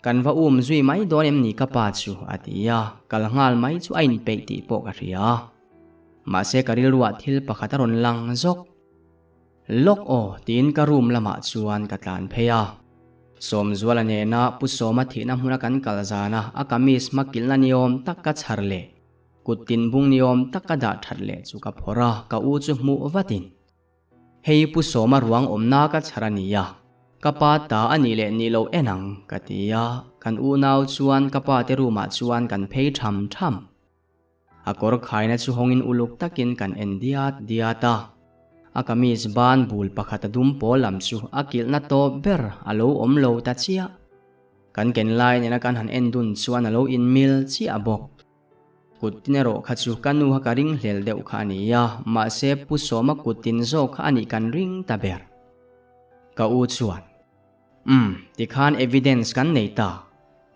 Kan va um zui mai dawn em ni ka pa chu a ti a, kal nghal mai chu a inpeih tih pawh ka hria. Mahse ka rilruah thil pakhat a rawn lang zawk. Lawk aw tiin ka room lamah chuan ka tlan phei a. Sawmzuala nena Pu Sawma thihna hmuna kan kal zana a kamis hma kilhna niawm tak ka chhar leh kut tin bung niawm tak ka dah that leh chu ka phawrh a, ka u chu hmuh vatin. Hei Pu Sawma ruang awmna ka chhar a nia. Ka pa ta a nih leh nih loh en ang, ka ti a, kan unau chuan ka pa te room ah chuan kan phei tham tham. A kawr khaina chu hawngin uluk takin kan en diat diat a. A kamis ban bul pakhat a dum pawl lam chu a kilhna tawp ber a lo awm lo ta chiah. Kan ken lai nena kan han en dun chuan a lo inmil chiah bawk. Kut tin erawh kha chu ka nu kha ka ring hlel deuh kha a ni a, mahse Pu Sawma kut tin zawk kha a nih kan ring ta ber. Ka u chuan, Umm, tikhan evidence kan nei ta.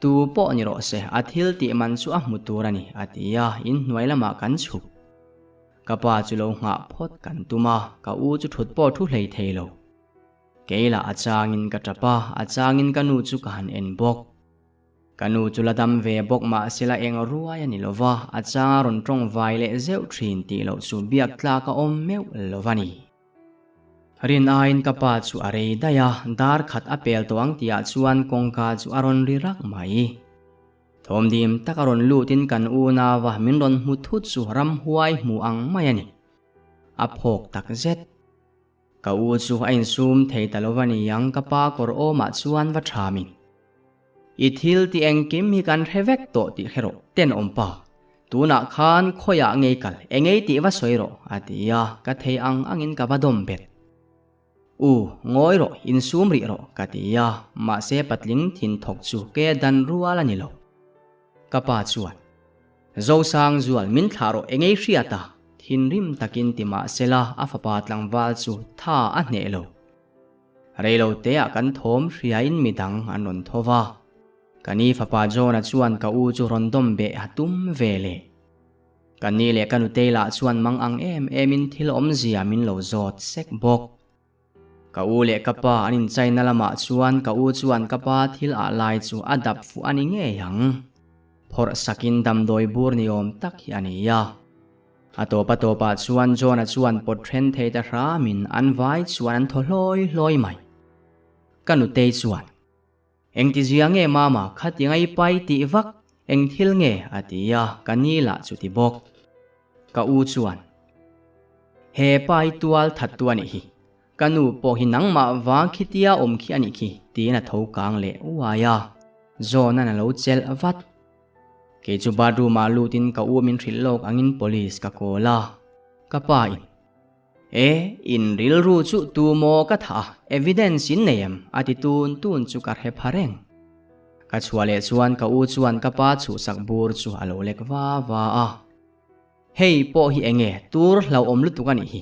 Tu pawh ni rawh se, a thil tih man chu a hmu tur a ni, a ti a, inhnuai lamah kan chhuk. Ka pa chu lo nghah phawt kan tum a, ka u chu thut pawh thu hlei thei lo. Kei lah a changin ka tap a, a changin ka nu chu ka han en bawk. Ka nu chu la dam ve bawk mahsela eng ruai a ni lo va, a changa rawn tawng vai leh zeuh thin tih loh chu biak tlak a awm meuh lo va ni. Rin aiin ka pa chu a rei daih a, dar khat a pel tawh ang tihah chuan kawngka chu a rawn ri rak mai. Thawmdim tak a rawn lutin kan unau a min rawn hmu thut chu ramhuai hmu ang mai a ni. A phawk tak zet. Ka u chu a insum thei ta lo va ni ang ka pa kawr awmah chuan va thamin. I thil tih engkim hi kan hre vek tawh tih hre rawh, tenawm pa. Tunah khan khawiah ngei kal, engei tih va sawi rawh, a ti a, ka thei ang angin ka va dawm bet. U, ngawi rawh, insum rih rawh, ka ti a, mahse patling thin thawk chu ke dan rual a ni lo. Ka pa chuan, Zosang Zual, min thlah rawh, engei hriat a? Thinrim takin ti mahsela a fapa tlangval chu tha a hneh lo. Reilo teah kan thawm hriain midang an rawn tho va. Ka ni fapa John-a chuan ka u chu rawn dawm beh a tum ve leh. Ka ni leh ka nutei lah chuan mang ang em emin thil awmzia min lo zawt sek bawk. Ka u leh ka pa an inchaina lamah chuan ka u chuan ka pa thil ah lai chu a dap fuh a ni ngei ang. Phawrh sakin damdawi bur ni awm tak hi a ni a. A tawp a tawpah chuan John-a chuan pawt then thei ta hramin an vai chuan an thaw hlawi hlawi mai. Ka nutei chuan, Engtizia nge mama khatiang a i pai tih vak, eng thil nge? a ti a, ka ni lah chu ti bawk. Ka u chuan, He pa hi tual that tu a nih hi, ka nu pawh hi nangmah vang khitia awm khi a nih khi, tiin a tho kang leh uai a. John-a'n a lo chelh vat. Kei chu bathroom ah lut in ka u min hrilh lawk angin police ka call a, ka pa in E, in rilru chu tu maw ka thah a, evidence in nei em? a ti tun tun chu ka hre pha reng. Ka chhuah leh chuan ka u chuan ka pa chhuhsak bur chu a lo lek va va a, Hei pawh hi enge tur hlauhawm lutuk a nih hi,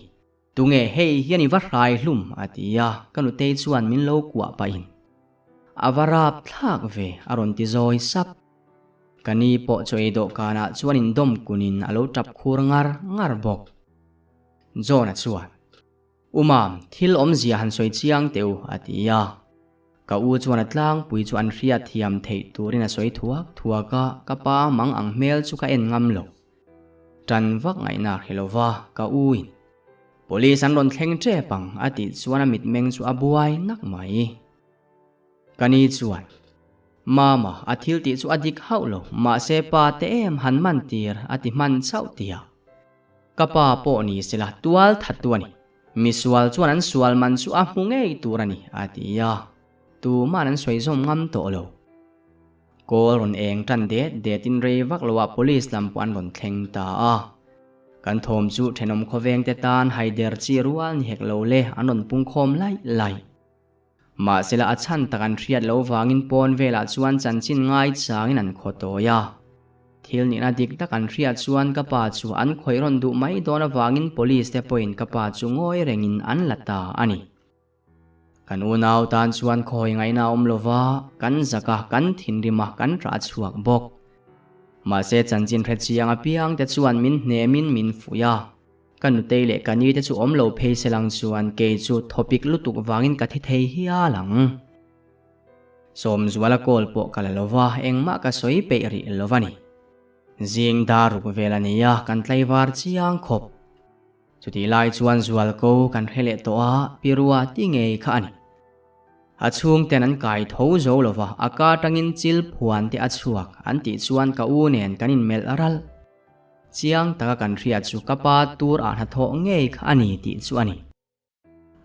tunge hei hian i va hrai hlum? a ti a, ka nutei chuan min lo kuah pahin A va rap thlak ve, a rawn ti zawi sap. Ka ni pawh chaw ei dawhkanah chuan indawm kunin a lo tap khur ngar ngar bawk. John-a chuan, U Mam, thil awmzia han sawi chiang teh u, a ti a. Ka u chuan a tlangpui chu an hriat thiam theih turin a sawi thuak thuak a, ka pa mang ang hmel chu ka en ngam lo. Tan vak ngaihna hre lova ka u in Police an rawn thleng tep ang a tih chuan a mitmeng chu a buai nak mai. Ka ni chuan, Mama, a thil tih chu a dik hauh lo, mahse pa te em han man tir a ti hman chauh tia. Ka pa pawh ni sela tual that tu a ni. Misual chuan an sual man chu a hmu ngei tur a ni a ti a. Tuman an sawi zawm ngam tawh lo. Kawl rawn eng tan det det in rei vak lo ah police lam pawh an rawn thleng ta a. Kan thawm chu thenawm khawveng te tan haider chi rual ni hek lo le an rawn pung khawm laih laih. Mahsela a chhan tak an hriat lo vangin pawn velah chuan chanchin ngai changin an khaw tawi a. Thil nihna dik tak an hriat chuan ka pa chu an khawih rawn duh mai dawn avangin police te pawhin ka pa chu ngawi rengin an la ta a ni. Kan unau tan chuan khawi ngaihna a awm lo va, kan zak a, kan thinrim a, kan rah chhuak bawk. Mahse chanchin hre chiang apiang te chuan min hnemin min fuih a. Ka nutei leh ka ni te chu awm lo phei se lang chuan kei chu thawpik lutuk vangin ka thi thei hial ang. Sawmzuala call pawh ka la lo va, engmah ka sawi peih rih lo va ni. Zing dar ruk vel a ni a, kan tlaivar chiang khawp. Chutih lai chuan zualko kan hre leh tawh a, Pirua ti ngei kha a ni. A chhungten an kai tho zo lo va, a ka atangin chil phuan te a chhuak an tih chuan ka u nen kan inmelh ralh. Chiang taka kan hriat chu ka pa tur ah hnathawh ngei kha a ni tih chu a ni.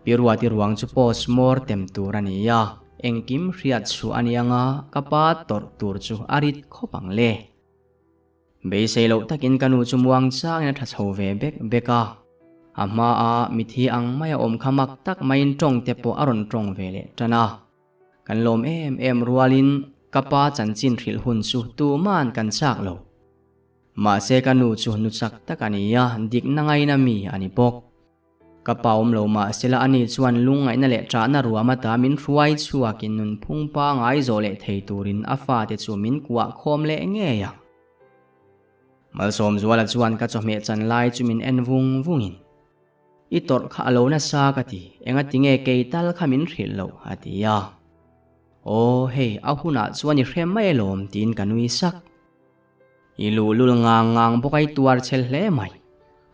Pi Ruati ruang chu post mortem tur a ni a, engkim hriat chhuah a ni anga ka pa tawrh tur chu a rit khawp ang le. Beisei loh takin ka nu chu muang changin a tha chho ve bek bek a, a hmaa mithi ang maia awm kha mak tak maiin tawng te pawh a rawn tawng ve leh tan a. Kan lawm em em rualin ka pa chanchin hrilh hun chu tuman kan chak lo. Mahse ka nu chu nu chak tak a ni a, dikna ngaina mi a ni bawk. Ka pa awm lo mahsela ani chuan lungngaihna leh ṭahna ruam ata min hruai chhuakin nunphung pangai zawh leh thei turin a fate chu min kuah khawm leh ngei ang. Malsawmzuala chuan ka chawhmeh chan lai chu min en vung vungin, I tawrh kha a lo nasa ka ti, engati nge kei tal kha min hrilh loh? a ti a. Aw hei, a hunah chuan i hre mai alawm tiin ka nui sak. I luhlul ngang ngang bawk a i tuar chhel hle mai.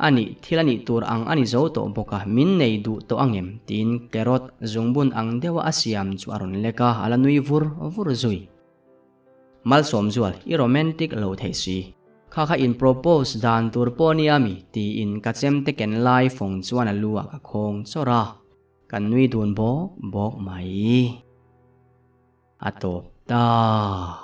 A nih, thil a nih tur ang a ni zo tawh bawk a, min nei duh tawh ang em? tiin carrot zungbun ang deuha a siam chu a rawn lek a, a la nui vur vur zui. Malsawmzual, i romantic lo thei si. Kha kha in propose dan tur pawh nia mi? tiin ka chemte ken lai fawng chuan a lu ah ka khawng chawrh a, kan nui dun bawk bawk mai. A tawp ta.